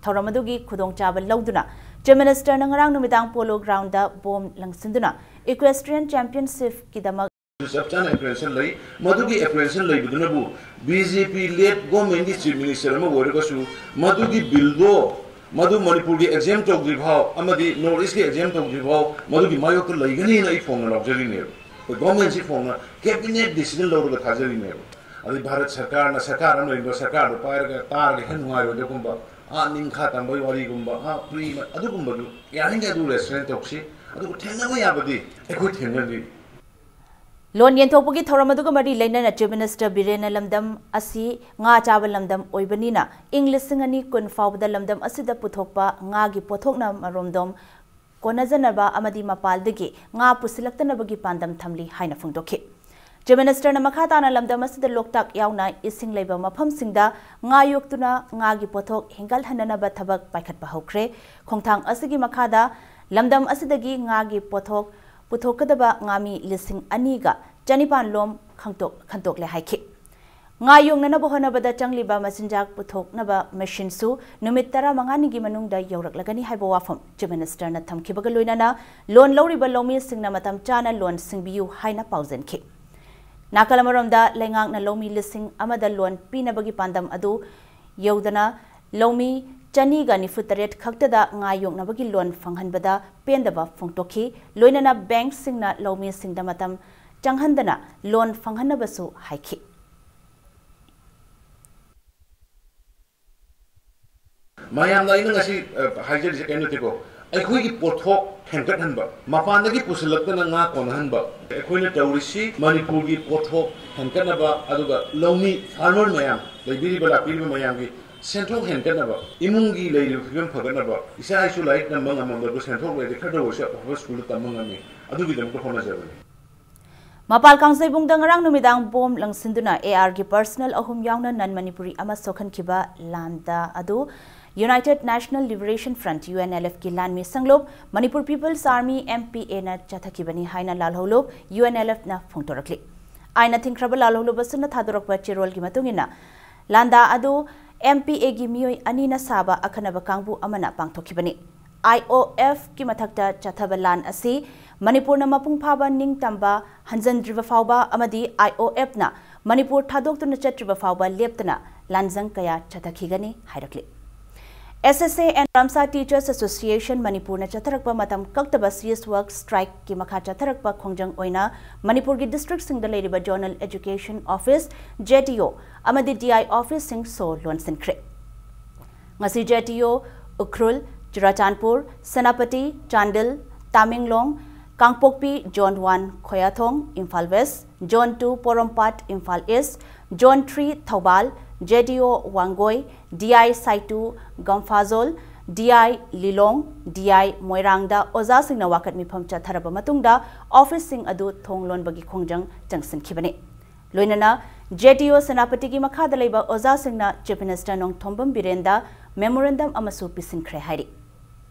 ꯊꯧꯔꯝ ꯑꯗꯨꯒꯤ ꯈꯨꯗꯣꯡꯆꯥꯕ ꯂꯧꯗꯨꯅ Chief Minister ꯅ ꯉꯔꯥꯡ ꯅꯨꯃꯤꯗꯥꯡ Polo Ground ꯗ bomb ꯂꯪꯁꯤꯟꯗꯨꯅ Equestrian Championship ꯀꯤꯗꯃꯛ ꯆꯞ ꯆꯥꯅ apprehension ꯂꯩ꯫ ꯃꯗꯨꯒꯤ apprehension ꯂꯩꯕꯗꯨꯅꯕꯨ B J P led government ꯀꯤ Chief Minister ꯑꯃ ꯑꯣꯏꯔꯒꯁꯨ ꯃꯗꯨꯒꯤ bill ꯗꯣ ꯃꯗꯨ ꯃꯅꯤꯄꯨꯔꯒꯤ exempt ꯇꯧꯗ꯭ꯔꯤ ꯐꯥꯎ ꯑꯃꯗꯤ North East ꯀꯤ exempt ꯇꯧꯗ꯭ꯔꯤ ꯐꯥꯎ ꯃꯗꯨꯒꯤ ꯃꯥꯌꯣꯛꯇ ꯂꯩꯒꯅꯤꯅ ꯑꯩ ꯐꯣꯡꯅ ꯂꯥꯎꯖꯔꯤꯅꯦꯕ꯫ ꯑꯩꯈꯣꯏ government ꯁꯤ ꯐꯣꯡꯅ cabinet decision ꯂꯧꯔꯒ ꯊꯥꯖꯔꯤꯅꯦꯕ꯫ ꯑꯗꯩ ꯚꯥꯔꯠ ꯁꯔꯀꯥꯔꯅ, ꯁꯔꯀꯥꯔ ꯑꯃ ꯂꯩꯔꯤꯕ ꯁꯔꯀꯥꯔꯗꯨ ꯄꯥꯏꯔꯒ ꯇꯥꯔꯒ ꯍꯦꯟꯅ ꯅꯨꯡꯉꯥꯏꯔꯣꯏꯗꯕꯒꯨꯝꯕ, ꯑꯥ, ꯅꯤꯡꯈꯥ ꯇꯝꯕꯒꯤ ꯋꯥꯔꯤꯒꯨꯝꯕ, ꯑꯥ, free ꯑꯗꯨꯒꯨꯝꯕꯗꯨ ꯌꯥꯔꯤꯉꯩ ꯑꯗꯨ restrain ꯇꯧꯁꯤ꯫ ꯑꯗꯨꯕꯨ ꯊꯦꯡꯅꯕ ꯌꯥꯕꯗꯤ ꯑꯩꯈꯣꯏ ꯊꯦꯡꯅꯔꯤ꯫ ꯂꯣꯟ ꯌꯦꯟꯊꯣꯛꯄꯒꯤ ꯊꯧꯔꯝ ꯑꯗꯨꯒ ꯃꯔꯤ ꯂꯩꯅꯅ Chief Minister ꯕꯤꯔꯦꯟꯅ ꯂꯝꯗꯝ ꯑꯁꯤ ꯉꯥ ꯆꯥꯕ ꯂꯝꯗꯝ ꯑꯣꯏꯕꯅꯤꯅ ꯏꯪ ꯂꯤꯁꯤꯡ ꯑꯅꯤ ꯀꯨꯟ ꯐꯥꯎꯕꯗ ꯂꯝꯗꯝ ꯑꯁꯤꯗ ꯄꯨꯊꯣꯛꯄ ꯉꯥꯒꯤ ꯄꯣꯠꯊꯣꯛꯅ ꯃꯔꯣꯝꯗꯣꯝ ꯀꯣꯟꯅꯖꯅꯕ ꯑꯃꯗꯤ ꯃꯄꯥꯜꯗꯒꯤ ꯉꯥ ꯄꯨꯁꯤꯜꯂꯛꯇꯅꯕꯒꯤ ꯄꯥꯟꯗꯝ ꯊꯝꯂꯤ ꯍꯥꯏꯅ ꯐꯣꯡꯗꯣꯛꯈꯤ꯫ Chief Minister ꯅ ꯃꯈꯥ ꯇꯥꯅ ꯂꯝꯗꯝ ꯑꯁꯤꯗ ꯂꯣꯛꯇꯥꯛ ꯌꯥꯎꯅ ꯏꯁꯤꯡ ꯂꯩꯕ ꯃꯐꯝꯁꯤꯡꯗ ꯉꯥ ꯌꯣꯛꯇꯨꯅ ꯉꯥꯒꯤ ꯄꯣꯠꯊꯣꯛ ꯍꯦꯟꯒꯠꯍꯟꯅꯅꯕ ꯊꯕꯛ ꯄꯥꯏꯈꯠꯄ ꯍꯧꯈ꯭ꯔꯦ꯫ ꯈꯣꯡꯊꯥꯡ ꯑꯁꯤꯒꯤ ꯃꯈꯥꯗ ꯂꯝꯗꯝ ꯑꯁꯤꯗꯒꯤ ꯉꯥꯒꯤ ꯄꯣꯠꯊꯣꯛ ꯄꯨꯊꯣꯛꯀꯗꯕ ꯉꯥꯃꯤ ꯂꯤꯁꯤꯡ ꯑꯅꯤꯒ ꯆꯅꯤꯄꯥꯟ ꯂꯣꯝ ꯈꯪꯇꯣꯛ-, ꯈꯟꯇꯣꯛꯂꯦ ꯍꯥꯏꯈꯤ꯫ ꯉꯥ ꯌꯣꯛꯅꯅꯕ ꯍꯣꯠꯅꯕꯗ ꯆꯪꯂꯤꯕ ꯃꯆꯤꯟꯖꯥꯛ ꯄꯨꯊꯣꯛꯅꯕ machine ꯁꯨ ꯅꯨꯃꯤꯠ ꯇꯔꯥꯃꯉꯥꯅꯤꯒꯤ ꯃꯅꯨꯡꯗ ꯌꯧꯔꯛꯂꯒꯅꯤ ꯍꯥꯏꯕ ꯋꯥꯐꯝ Chief Minister ꯅ ꯊꯝꯈꯤꯕꯒ ꯂꯣꯏꯅꯅ ꯂꯣꯟ ꯂꯧꯔꯤꯕ ꯂꯧꯃꯤꯁꯤꯡꯅ ꯃꯇꯝ ꯆꯥꯅ ꯂꯣꯟ ꯁꯤꯡꯕꯤꯌꯨ ꯍꯥꯏꯅ ꯄꯥꯎꯖꯦꯟꯈꯤ꯫ ꯅꯥꯀꯜ ꯑꯃꯔꯣꯝꯗ ꯂꯩꯉꯥꯛꯅ ꯂꯧꯃꯤ ꯂꯤꯁꯤꯡ ꯑꯃꯗ ꯂꯣꯟ ꯄꯤꯅꯕꯒꯤ ꯄꯥꯟꯗꯝ ꯑꯗꯨ ꯌꯧꯗꯅ ꯂꯧꯃꯤ ꯆꯅꯤꯒ ꯅꯤꯐꯨ ꯇꯔꯦꯠ ꯈꯛꯇꯗ ꯉꯥ ꯌꯣꯛꯅꯕꯒꯤ ꯂꯣꯟ ꯐꯪꯍꯟꯕꯗ ꯄꯦꯟꯗꯕ ꯐꯣꯡꯗꯣꯛꯈꯤ꯫ ꯂꯣꯏꯅꯅ ꯕꯦꯡꯛꯁꯤꯡꯅ ꯂꯧꯃꯤꯁꯤꯡꯗ ꯃꯇꯝ ꯆꯪꯍꯟꯗꯅ ꯂꯣꯟ ꯐꯪꯍꯟꯅꯕꯁꯨ ꯍꯥꯏꯈꯤ꯫ ꯃꯌꯥꯝꯅ ꯑꯩꯅ ꯉꯁꯤ, ꯑ, ꯍꯥꯏꯖꯔꯤꯁꯦ ꯀꯔꯤꯝ ꯅꯠꯇꯦꯀꯣ, ꯑꯩꯈꯣꯏꯒꯤ ꯄꯣꯠꯊꯣꯛ ꯍꯦꯟꯒꯠꯍꯟꯕ, ꯃꯄꯥꯟꯗꯒꯤ ꯄꯨꯁꯤꯜꯂꯛꯇꯅ ꯉꯥ ꯀꯣꯟꯅꯍꯟꯕ꯫ ꯑꯩꯈꯣꯏꯅ ꯇꯧꯔꯤꯁꯤ ꯃꯅꯤꯄꯨꯔꯒꯤ ꯄꯣꯠꯊꯣꯛ ꯍꯦꯟꯒꯠꯅꯕ, ꯑꯗꯨꯒ ꯂꯧꯃꯤ farmer ꯃꯌꯥꯝ, ꯂꯩꯕꯤꯔꯤꯕ ꯂꯥꯛꯄꯤꯔꯤꯕ ꯃꯌꯥꯝꯒꯤ ꯁꯦꯟꯊꯣꯛ ꯍꯦꯟꯒꯠꯅꯕ, ꯏꯃꯨꯡꯒꯤ ꯂꯩꯔꯤꯕ ꯐꯤꯕꯝ ꯐꯒꯠꯅꯕ, ꯏꯆꯥ ꯏꯁꯨ ꯂꯥꯏꯔꯤꯛ ꯇꯝꯕ ꯉꯝꯃꯝꯗꯕ ꯁꯦꯟꯊꯣꯛ ꯂꯩꯔꯗꯤ ꯈꯔꯗ ꯑꯣꯏꯔꯁꯨ ꯑꯐꯕ ꯁ꯭ꯀꯨꯜꯗ ꯇꯝꯕ ꯉꯝꯃꯤ, ꯑꯗꯨꯒꯤꯗꯃꯛꯇ ꯍꯣꯠꯅꯖꯕꯅꯤ꯫ ꯃꯄꯥꯜ ꯀꯥꯡꯖꯩꯕꯨꯡꯗ ꯉꯔꯥꯡ ꯅꯨꯃꯤꯗꯥꯡ ꯕꯣꯝ ꯂꯪꯁꯤꯟꯗꯨꯅ ꯑꯦ ꯑꯥꯔꯒꯤ ꯄꯔꯁꯅꯦꯜ ꯑꯍꯨꯝ ꯌꯥꯎꯅ ꯅꯟ ꯃꯅꯤꯄꯨꯔꯤ ꯑꯃ ꯁꯣꯛꯍꯟꯈꯤꯕ ꯂꯥꯟꯗꯥ ꯑꯗꯨ United National Liberation Front, UNLF ꯀꯤ ꯂꯥꯟꯃꯤ ꯁꯪꯂꯨꯞ, Manipur People's Army, M P A ꯅ ꯆꯠꯊꯈꯤꯕꯅꯤ ꯍꯥꯏꯅ ꯂꯥꯜꯍꯧꯂꯨꯞ, UNLF ꯅ ꯐꯣꯡꯗꯣꯔꯛꯂꯤ꯫ ꯑꯥꯏꯟꯅ ꯊꯤꯡꯈ꯭ꯔꯕ ꯂꯥꯜꯍꯧꯂꯨꯞ ꯑꯁꯤꯅ ꯊꯥꯗꯣꯔꯛꯄ ꯆꯦꯔꯣꯜꯒꯤ ꯃꯇꯨꯡ ꯏꯟꯅ, ꯂꯥꯟꯗꯥ ꯑꯗꯨ M P A ꯒꯤ ꯃꯤꯑꯣꯏ ꯑꯅꯤꯅ ꯁꯥꯕ ꯑꯈꯟꯅꯕ ꯀꯥꯡꯕꯨ ꯑꯃꯅ ꯄꯥꯡꯊꯣꯛꯈꯤꯕꯅꯤ꯫ I O F ꯀꯤ ꯃꯊꯛꯇ ꯆꯠꯊꯕ ꯂꯥꯟ ꯑꯁꯤ ꯃꯅꯤꯄꯨꯔꯅ ꯃꯄꯨꯡ ꯐꯥꯕ ꯅꯤꯡꯇꯝꯕ ꯍꯟꯖꯟꯗ꯭ꯔꯤꯕ ꯐꯥꯎꯕ ꯑꯃꯗꯤ I O F ꯅ ꯃꯅꯤꯄꯨꯔ ꯊꯥꯗꯣꯛꯇꯨꯅ ꯆꯠꯇ꯭ꯔꯤꯕ ꯐꯥꯎꯕ ꯂꯦꯞꯇꯅ ꯂꯥꯟꯖꯪ ꯀꯌꯥ ꯆꯠꯊꯈꯤꯒꯅꯤ ꯍꯥꯏꯔꯛꯂꯤ꯫ S S A and Ramsa Teachers Association ꯃꯅꯤꯄꯨꯔꯅ ꯆꯠꯊꯔꯛꯄ ꯃꯇꯝ ꯀꯛꯇꯕ cease work strike ꯀꯤ ꯃꯈꯥ ꯆꯠꯊꯔꯛꯄ ꯈꯣꯡꯖꯪ ꯑꯣꯏꯅ ꯃꯅꯤꯄꯨꯔꯒꯤ district ꯁꯤꯡꯗ ꯂꯩꯔꯤꯕ Zonal Education Office, Z E O ꯑꯃꯗꯤ D I office ꯁꯤꯡ ꯁꯣ ꯂꯣꯟꯁꯤꯟꯈ꯭ꯔꯦ꯫ ꯉꯁꯤ Z E O Ukhrul, Churachandpur, Senapati, Chandel, Tamenglong, Kangpokpi, Zone one ꯈꯣꯌꯥꯊꯣꯡ, Imphal West, Zone two Porompat, Imphal East, Zone three Thoubal, Z E O Wangoi, D I ꯁꯥꯏꯇꯨ ꯒꯝꯐꯥꯖꯣꯜ, D I Lilong, D I ꯃꯣꯏꯔꯥꯡꯗ ꯑꯣꯖꯥꯁꯤꯡꯅ ꯋꯥꯀꯠ ꯃꯤꯐꯝ ꯆꯠꯊꯔꯕ ꯃꯇꯨꯡꯗ office ꯁꯤꯡ ꯑꯗꯨ ꯊꯣꯡ ꯂꯣꯟꯕꯒꯤ ꯈꯣꯡꯖꯪ ꯆꯪꯁꯤꯟꯈꯤꯕꯅꯤ꯫ ꯂꯣꯏꯅꯅ Z E O ꯁꯦꯅꯥꯄꯇꯤꯒꯤ ꯃꯈꯥꯗ ꯂꯩꯕ ꯑꯣꯖꯥꯁꯤꯡꯅ Chief Minister ꯅꯣꯡꯊꯣꯝꯕꯝ ꯕꯤꯔꯦꯟꯗ memorandum ꯑꯃꯁꯨ ꯄꯤꯁꯤꯟꯈ꯭ꯔꯦ ꯍꯥꯏꯔꯤ꯫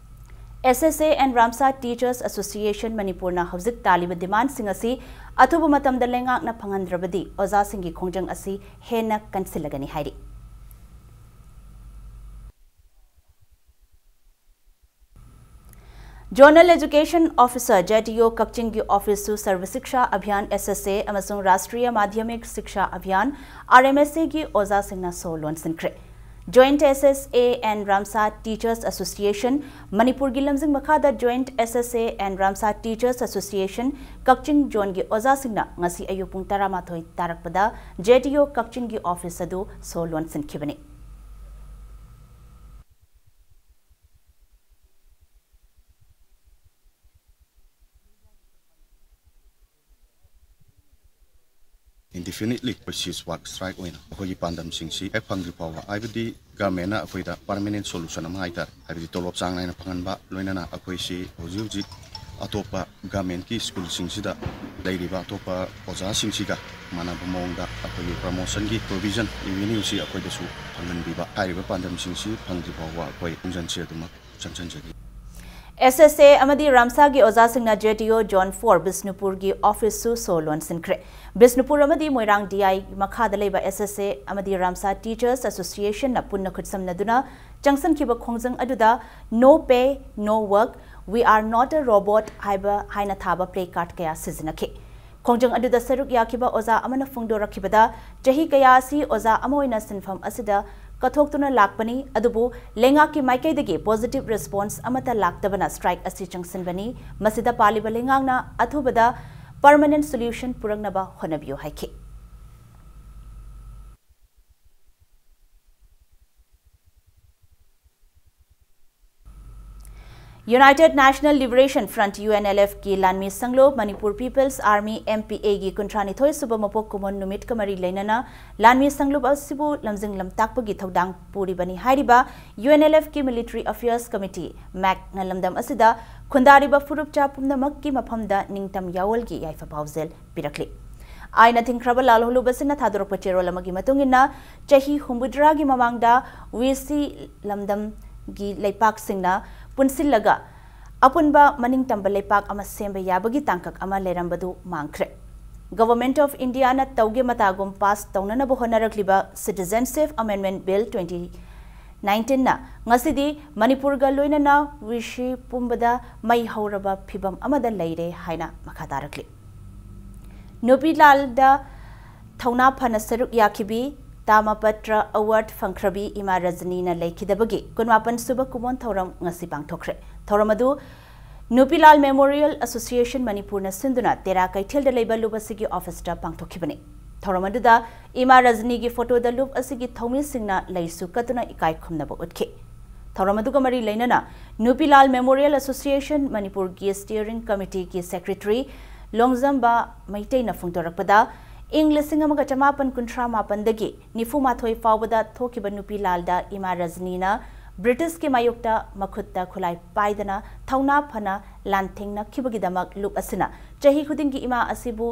S S A and Ramsa Teachers Association ꯃꯅꯤꯄꯨꯔꯅ ꯍꯧꯖꯤꯛ ꯇꯥꯜꯂꯤꯕ demand ꯁꯤꯡ ꯑꯁꯤ ꯑꯊꯨꯕ ꯃꯇꯝꯗ ꯂꯩꯉꯥꯛꯅ ꯐꯪꯍꯟꯗ꯭ꯔꯕꯗꯤ ꯑꯣꯖꯥꯁꯤꯡꯒꯤ ꯈꯣꯡꯖꯪ ꯑꯁꯤ ꯍꯦꯟꯅ ꯀꯟꯁꯤꯜꯂꯒꯅꯤ ꯍꯥꯏꯔꯤ꯫ Zonal Education Officer, Z E O ꯀꯛꯆꯤꯡꯒꯤ office ꯁꯨ ꯁꯔꯕ ꯁꯤꯛꯁꯥ ꯑꯚꯤꯌꯥꯟ, S S A, ꯑꯃꯁꯨꯡ ꯔꯥꯁꯇ꯭ꯔꯤꯌꯥ ꯃꯥꯙ꯭ꯌꯃꯤꯛ ꯁꯤꯛꯁꯥ ꯑꯚꯤꯌꯥꯟ, R M S A ꯒꯤ ꯑꯣꯖꯥꯁꯤꯡꯅ ꯁꯣ ꯂꯣꯟꯁꯤꯟꯈ꯭ꯔꯦ꯫ Joint S S A and Ramsa Teachers Association, ꯃꯅꯤꯄꯨꯔꯒꯤ ꯂꯝꯖꯤꯡ ꯃꯈꯥꯗ Joint S S A and Ramsa Teachers Association ꯀꯛꯆꯤꯡ ꯖꯣꯟꯒꯤ ꯑꯣꯖꯥꯁꯤꯡꯅ ꯉꯁꯤ ꯑꯌꯨꯛ ꯄꯨꯡ ꯇꯔꯥꯃꯥꯊꯣꯏ ꯇꯥꯔꯛꯄꯗ J T O ꯀꯛꯆꯤꯡꯒꯤ ꯑꯣꯐꯤꯁ ꯑꯗꯨ ꯁꯣ ꯂꯣꯟꯁꯤꯟꯈꯤꯕꯅꯤ꯫ Indefinitely ꯑꯩꯈꯣꯏ cease work strike ꯑꯣꯏꯅ ꯑꯩꯈꯣꯏꯒꯤ ꯄꯥꯟꯗꯝꯁꯤꯡꯁꯤ ꯍꯦꯛ ꯐꯪꯗ꯭ꯔꯤ ꯐꯥꯎꯕ, ꯍꯥꯏꯕꯗꯤ governmentꯅ ꯑꯩꯈꯣꯏꯗ permanent solution ꯑꯃ ꯍꯥꯏꯇꯥꯔꯦ, ꯍꯥꯏꯕꯗꯤ ꯇꯣꯂꯣꯞ ꯆꯥꯡ ꯅꯥꯏꯅ ꯐꯪꯍꯟꯕ, ꯂꯣꯏꯅꯅ ꯑꯩꯈꯣꯏꯁꯤ ꯍꯧꯖꯤꯛ ꯍꯧꯖꯤꯛ ꯑꯇꯣꯞꯄ governmentꯀꯤ schoolꯁꯤꯡꯁꯤꯗ ꯂꯩꯔꯤꯕ ꯑꯇꯣꯞꯄ ꯑꯣꯖꯥꯁꯤꯡꯁꯤꯒ ꯃꯥꯟꯅꯕ ꯃꯑꯣꯡꯗ ꯑꯩꯈꯣꯏꯒꯤ promotionꯒꯤ provision, revenueꯁꯤ ꯑꯩꯈꯣꯏꯗꯁꯨ ꯐꯪꯍꯟꯕꯤꯕ, ꯍꯥꯏꯔꯤꯕ ꯄꯥꯟꯗꯝꯁꯤꯡꯁꯤ ꯐꯪꯗ꯭ꯔꯤ ꯐꯥꯎꯕ ꯑꯩꯈꯣꯏ ꯈꯣꯡꯖꯪꯁꯤ ꯑꯗꯨꯃꯛ ꯆꯪꯁꯤꯟꯖꯒꯅꯤ꯫ S S A ꯑꯃꯗꯤ ꯔꯥꯝꯁꯥꯒꯤ ꯑꯣꯖꯥꯁꯤꯡꯅ J T O Zone four ꯕꯤꯁꯅꯨꯄꯨꯔꯒꯤ ꯑꯣꯐꯤꯁꯁꯨ ꯁꯣ ꯂꯣꯟꯁꯤꯟꯈ꯭ꯔꯦ꯫ ꯕꯤꯁꯅꯨꯄꯨꯔ ꯑꯃꯗꯤ ꯃꯣꯏꯔꯥꯡ D I ꯃꯈꯥꯗ ꯂꯩꯕ S S A ꯑꯃꯗꯤ ꯔꯥꯝꯁꯥ Teachers Associationꯅ ꯄꯨꯟꯅ ꯈꯨꯠꯁꯝꯅꯗꯨꯅ ꯆꯪꯁꯤꯟꯈꯤꯕ ꯈꯣꯡꯖꯪ ꯑꯗꯨꯗ "No pay, no work, we are not a robot" ꯍꯥꯏꯕ ꯍꯥꯏꯅ ꯊꯥꯕ placard ꯀꯌꯥ ꯁꯤꯖꯤꯟꯅꯈꯤ꯫ ꯈꯣꯡꯖꯪ ꯑꯗꯨꯗ ꯁꯔꯨꯛ ꯌꯥꯈꯤꯕ ꯑꯣꯖꯥ ꯑꯃꯅ ꯐꯣꯡꯗꯣꯔꯛꯈꯤꯕꯗ, ꯆꯍꯤ ꯀꯌꯥ ꯑꯁꯤ ꯑꯣꯖꯥ ꯑꯃ ꯑꯣꯏꯅ ꯁꯤꯟꯐꯝ ꯑꯁꯤꯗ ꯀꯠꯊꯣꯛꯇꯨꯅ ꯂꯥꯛꯄꯅꯤ, ꯑꯗꯨꯕꯨ ꯂꯩꯉꯥꯛꯀꯤ ꯃꯥꯏꯀꯩꯗꯒꯤ positive response ꯑꯃꯠꯇ ꯂꯥꯛꯇꯕꯅ strike ꯑꯁꯤ ꯆꯪꯁꯤꯟꯕꯅꯤ꯫ ꯃꯁꯤꯗ ꯄꯥꯜꯂꯤꯕ ꯂꯩꯉꯥꯛꯅ ꯑꯊꯨꯕꯗ permanent solution ꯄꯨꯔꯛꯅꯕ ꯍꯣꯠꯅꯕꯤꯌꯨ ꯍꯥꯏꯈꯤ꯫ United National Liberation Front, U N L F ꯀꯤ ꯂꯥꯟꯃꯤ ꯁꯪꯂꯨꯞ Manipur People's Army, M P A ꯒꯤ ꯀꯨꯟꯊ꯭ꯔꯥꯅꯤꯊꯣꯏ ꯁꯨꯕ ꯃꯄꯣꯛ ꯀꯨꯝꯑꯣꯟ ꯅꯨꯃꯤꯠꯀ ꯃꯔꯤ ꯂꯩꯅꯅ ꯂꯥꯟꯃꯤ ꯁꯪꯂꯨꯞ ꯑꯁꯤꯕꯨ ꯂꯝꯖꯤꯡ ꯂꯝꯇꯥꯛꯄꯒꯤ ꯊꯧꯗꯥꯡ ꯄꯨꯔꯤꯕꯅꯤ ꯍꯥꯏꯔꯤꯕ U N L F ꯀꯤ Military Affairs Committee, MACꯅ ꯂꯝꯗꯝ ꯑꯁꯤꯗ ꯈꯨꯟꯗꯥꯔꯤꯕ ꯐꯨꯔꯨꯞꯆꯥ ꯄꯨꯝꯅꯃꯛꯀꯤ ꯃꯐꯝꯗ ꯅꯤꯡꯇꯝ ꯌꯥꯑꯣꯜꯒꯤ ꯌꯥꯏꯐ ꯄꯥꯎꯖꯦꯜ ꯄꯤꯔꯛꯂꯤ꯫ ꯑꯥꯏꯟꯅ ꯊꯤꯡꯈ꯭ꯔꯕ ꯂꯥꯜꯍꯧꯂꯨꯕꯁꯤꯡꯅ ꯊꯥꯗꯣꯔꯛꯄ ꯆꯦꯔꯣꯜ ꯑꯃꯒꯤ ꯃꯇꯨꯡ ꯏꯟꯅ, ꯆꯍꯤ ꯍꯨꯝꯐꯨꯇꯔꯥꯒꯤ ꯃꯃꯥꯡꯗ ꯋꯤꯔꯁꯤ ꯂꯝꯗꯝꯒꯤ ꯂꯩꯄꯥꯛꯁꯤꯡꯅ ꯄꯨꯟꯁꯤꯜꯂꯒ ꯑꯄꯨꯟꯕ ꯃꯅꯤꯡꯇꯝꯕ ꯂꯩꯄꯥꯛ ꯑꯃ ꯁꯦꯝꯕ ꯌꯥꯕꯒꯤ ꯇꯥꯡꯀꯛ ꯑꯃ ꯂꯩꯔꯝꯕꯗꯨ ꯃꯥꯡꯈ꯭ꯔꯦ꯫ Government of Indiaꯅ ꯇꯧꯒꯦ ꯃꯇꯥꯒꯨꯝ pass ꯇꯧꯅꯅꯕ ꯍꯣꯠꯅꯔꯛꯂꯤꯕ Citizenship Amendment Bill twenty nineteenꯅ ꯉꯁꯤꯗꯤ ꯃꯅꯤꯄꯨꯔꯒ ꯂꯣꯏꯅꯅ ꯋꯤꯔꯁꯤ ꯄꯨꯝꯕꯗ ꯃꯩ ꯍꯧꯔꯕ ꯐꯤꯚꯝ ꯑꯃꯗ ꯂꯩꯔꯦ ꯍꯥꯏꯅ ꯃꯈꯥ ꯇꯥꯔꯛꯂꯤ꯫ ꯅꯨꯄꯤ ꯂꯥꯜꯗ ꯊꯧꯅꯥ ꯐꯅ ꯁꯔꯨꯛ ꯌꯥꯈꯤꯕꯤ ꯇꯥꯃꯄꯇ꯭ꯔ ꯑꯦꯋꯥꯔꯗ ꯐꯪꯈ꯭ꯔꯕꯤ ꯏꯃꯥ ꯔꯖꯅꯤꯅ ꯂꯩꯈꯤꯗꯕꯒꯤ ꯀꯨꯟꯃꯥꯄꯟ ꯁꯨꯕ ꯀꯨꯃꯣꯟ ꯊꯧꯔꯝ ꯉꯁꯤ ꯄꯥꯡꯊꯣꯛꯈ꯭ꯔꯦ꯫ ꯊꯧꯔꯝ ꯑꯗꯨ ꯅꯨꯄꯤꯂꯥꯜ ꯃꯦꯃꯣꯔꯤꯌꯦꯜ ꯑꯦꯁꯣꯁꯤꯌꯦꯁꯟ ꯃꯅꯤꯄꯨꯔꯅ ꯁꯤꯟꯗꯨꯅ ꯇꯦꯔꯥ ꯀꯩꯊꯦꯜꯗ ꯂꯩꯕ ꯂꯨꯞ ꯑꯁꯤꯒꯤ ꯑꯣꯐꯤꯁꯇ ꯄꯥꯡꯊꯣꯛꯈꯤꯕꯅꯤ꯫ ꯊꯧꯔꯝ ꯑꯗꯨꯗ ꯏꯃꯥ ꯔꯖꯅꯤꯒꯤ ꯐꯣꯇꯣꯗ ꯂꯨꯞ ꯑꯁꯤꯒꯤ ꯊꯧꯃꯤꯁꯤꯡꯅ ꯂꯩꯁꯨ ꯀꯠꯇꯨꯅ ꯏꯀꯥꯏ ꯈꯨꯝꯅꯕ ꯎꯠꯈꯤ꯫ ꯊꯧꯔꯝ ꯑꯗꯨꯒ ꯃꯔꯤ ꯂꯩꯅꯅ ꯅꯨꯄꯤꯂꯥꯜ ꯃꯦꯃꯣꯔꯤꯌꯦꯜ ꯑꯦꯁꯣꯁꯤꯌꯦꯁꯟ ꯃꯅꯤꯄꯨꯔꯒꯤ ꯁ꯭ꯇꯤꯌꯔꯤꯡ ꯀꯃꯤꯇꯤꯒꯤ ꯁꯦꯀ꯭ꯔꯦꯇꯔꯤ ꯂꯣꯡꯖꯝꯕ ꯃꯩꯇꯩꯅ ꯐꯣꯡꯗꯣꯔꯛꯄꯗ, ꯏꯪ ꯂꯤꯁꯤꯡ ꯑꯃꯒ ꯆꯃꯥꯄꯟ ꯀꯨꯟꯊ꯭ꯔꯥ ꯃꯥꯄꯟꯗꯒꯤ ꯅꯤꯐꯨ ꯃꯥꯊꯣꯏ ꯐꯥꯎꯕꯗ ꯊꯣꯛꯈꯤꯕ ꯅꯨꯄꯤꯂꯥꯜꯗ ꯏꯃꯥ ꯔꯖꯅꯤꯅ ꯕ꯭ꯔꯤꯇꯤꯁꯀꯤ ꯃꯥꯌꯣꯛꯇ ꯃꯈꯨꯠꯇ ꯈꯨꯠꯂꯥꯏ ꯄꯥꯏꯗꯅ ꯊꯧꯅꯥ ꯐꯅ ꯂꯥꯟꯊꯦꯡꯅꯈꯤꯕꯒꯤꯗꯃꯛ ꯂꯨꯞ ꯑꯁꯤꯅ ꯆꯍꯤ ꯈꯨꯗꯤꯡꯒꯤ ꯏꯃꯥ ꯑꯁꯤꯕꯨ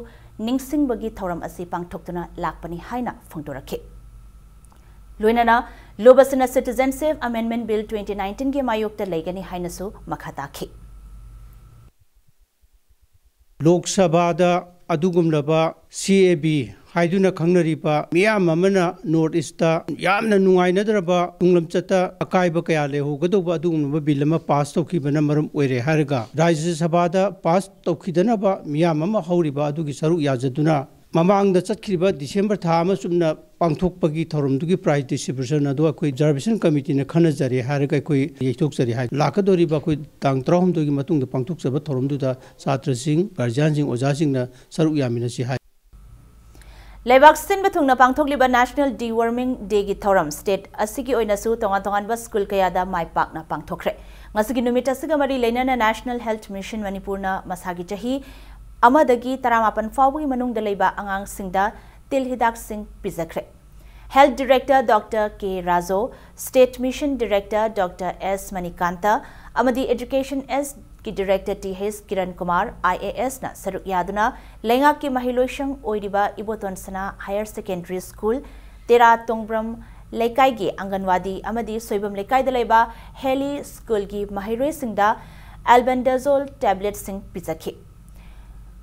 ꯅꯤꯡꯁꯤꯡꯕꯒꯤ ꯊꯧꯔꯝ ꯑꯁꯤ ꯄꯥꯡꯊꯣꯛꯇꯨꯅ ꯂꯥꯛꯄꯅꯤ ꯍꯥꯏꯅ ꯐꯣꯡꯗꯣꯔꯛꯈꯤ꯫ ꯂꯣꯏꯅꯅ ꯂꯨꯞ ꯑꯁꯤꯅ Citizenship Amendment Bill twenty nineteen ꯒꯤ ꯃꯥꯌꯣꯛꯇ ꯂꯩꯒꯅꯤ ꯍꯥꯏꯅꯁꯨ ꯃꯈꯥ ꯇꯥꯈꯤ꯫ ꯂꯣꯛ ꯁꯚꯥꯗ ꯑꯗꯨꯒꯨꯝꯂꯕ ꯁꯤ ꯑꯦ ꯕꯤ ꯍꯥꯏꯗꯨꯅ ꯈꯪꯅꯔꯤꯕ ꯃꯤꯌꯥꯝ ꯑꯃꯅ ꯅꯣꯔꯠ ꯏꯁꯇ ꯌꯥꯝꯅ ꯅꯨꯡꯉꯥꯏꯅꯗ꯭ꯔꯕ ꯇꯨꯡꯂꯝꯆꯠꯇ ꯑꯀꯥꯏꯕ ꯀꯌꯥ ꯂꯩꯍꯧꯒꯗꯧꯕ ꯑꯗꯨꯒꯨꯝꯂꯕ ꯕꯤꯜ ꯑꯃ ꯄꯥꯁ ꯇꯧꯈꯤꯕꯅ ꯃꯔꯝ ꯑꯣꯏꯔꯦ ꯍꯥꯏꯔꯒ, ꯔꯥꯖ꯭ꯌ ꯁꯚꯥꯗ ꯄꯥꯁ ꯇꯧꯈꯤꯗꯅꯕ ꯃꯤꯌꯥꯝ ꯑꯃ ꯍꯧꯔꯤꯕ ꯑꯗꯨꯒꯤ ꯁꯔꯨꯛ ꯌꯥꯖꯗꯨꯅ, ꯃꯃꯥꯡꯗ ꯆꯠꯈꯤꯕ ꯗꯤꯁꯦꯝꯕꯔ ꯊꯥ ꯑꯃ ꯆꯨꯞꯅ ꯄꯥꯡꯊꯣꯛꯄꯒꯤ ꯊꯧꯔꯝꯗꯨꯒꯤ prize distribution ꯑꯗꯨ ꯑꯩꯈꯣꯏ ꯑꯣꯕꯖꯥꯔꯕꯦꯁꯟ ꯀꯃꯤꯇꯤꯅ ꯈꯟꯅꯖꯔꯦ ꯍꯥꯏꯔꯒ ꯑꯩꯈꯣꯏ ꯌꯩꯊꯣꯛꯆꯔꯤ ꯍꯥꯏ꯫ ꯂꯥꯛꯀꯗꯧꯔꯤꯕ ꯑꯩꯈꯣꯏ ꯇꯥꯡ ꯇꯔꯥꯍꯨꯝꯗꯣꯏꯒꯤ ꯃꯇꯨꯡꯗ ꯄꯥꯡꯊꯣꯛꯆꯕ ꯊꯧꯔꯝꯗꯨꯗ ꯁꯥꯇ꯭ꯔꯁꯤꯡ, ꯒꯥꯔꯖꯤꯌꯥꯟꯁꯤꯡ, ꯑꯣꯖꯥꯁꯤꯡꯅ ꯁꯔꯨꯛ ꯌꯥꯃꯤꯟꯅꯁꯤ ꯍꯥꯏ꯫ ꯂꯩꯕꯥꯛ ꯁꯤꯟꯕ ꯊꯨꯡꯅ ꯄꯥꯡꯊꯣꯛꯂꯤꯕ National Deworming Day ꯒꯤ ꯊꯧꯔꯝ ꯁ꯭ꯇꯦꯠ ꯑꯁꯤꯒꯤ ꯑꯣꯏꯅꯁꯨ ꯇꯣꯉꯥꯟ ꯇꯣꯉꯥꯟꯕ ꯁ꯭ꯀꯨꯜ ꯀꯌꯥꯗ ꯃꯥꯏ ꯄꯥꯛꯅ ꯄꯥꯡꯊꯣꯛꯈ꯭ꯔꯦ꯫ ꯉꯁꯤꯒꯤ ꯅꯨꯃꯤꯠ ꯑꯁꯤꯒ ꯃꯔꯤ ꯂꯩꯅꯅ National Health Mission ꯃꯅꯤꯄꯨꯔꯅ ꯃꯁꯥꯒꯤ ꯆꯍꯤ ꯑꯃꯗꯒꯤ ꯇꯔꯥꯃꯥꯄꯟ ꯐꯥꯎꯕꯒꯤ ꯃꯅꯨꯡꯗ ꯂꯩꯕ ꯑꯉꯥꯡꯁꯤꯡꯗ ꯇꯤꯜ ꯍꯤꯗꯥꯛꯁꯤꯡ ꯄꯤꯖꯈ꯭ꯔꯦ꯫ Health Director Doctor K ꯔꯥꯖꯣ, State Mission Director Doctor S Manikanta ꯑꯃꯗꯤ Education S ꯀꯤ Director T H Kiran Kumar, I A ꯑꯦꯁꯅ ꯁꯔꯨꯛ ꯌꯥꯗꯨꯅ ꯂꯩꯉꯥꯛꯀꯤ ꯃꯍꯩꯂꯣꯏꯁꯪ ꯑꯣꯏꯔꯤꯕ ꯏꯕꯣꯇꯣꯟ ꯁꯅꯥ Higher Secondary School, ꯇꯦꯔꯥ ꯇꯣꯡꯕ꯭ꯔꯝ ꯂꯩꯀꯥꯏꯒꯤ ꯑꯪꯒꯟꯋꯥꯗꯤ ꯑꯃꯗꯤ ꯁꯣꯏꯕꯝ ꯂꯩꯀꯥꯏꯗ ꯂꯩꯕ ꯍꯦꯂꯤ ꯁ꯭ꯀꯨꯜꯒꯤ ꯃꯍꯩꯔꯣꯏꯁꯤꯡꯗ Albendazole tablet ꯁꯤꯡ ꯄꯤꯖꯈꯤ꯫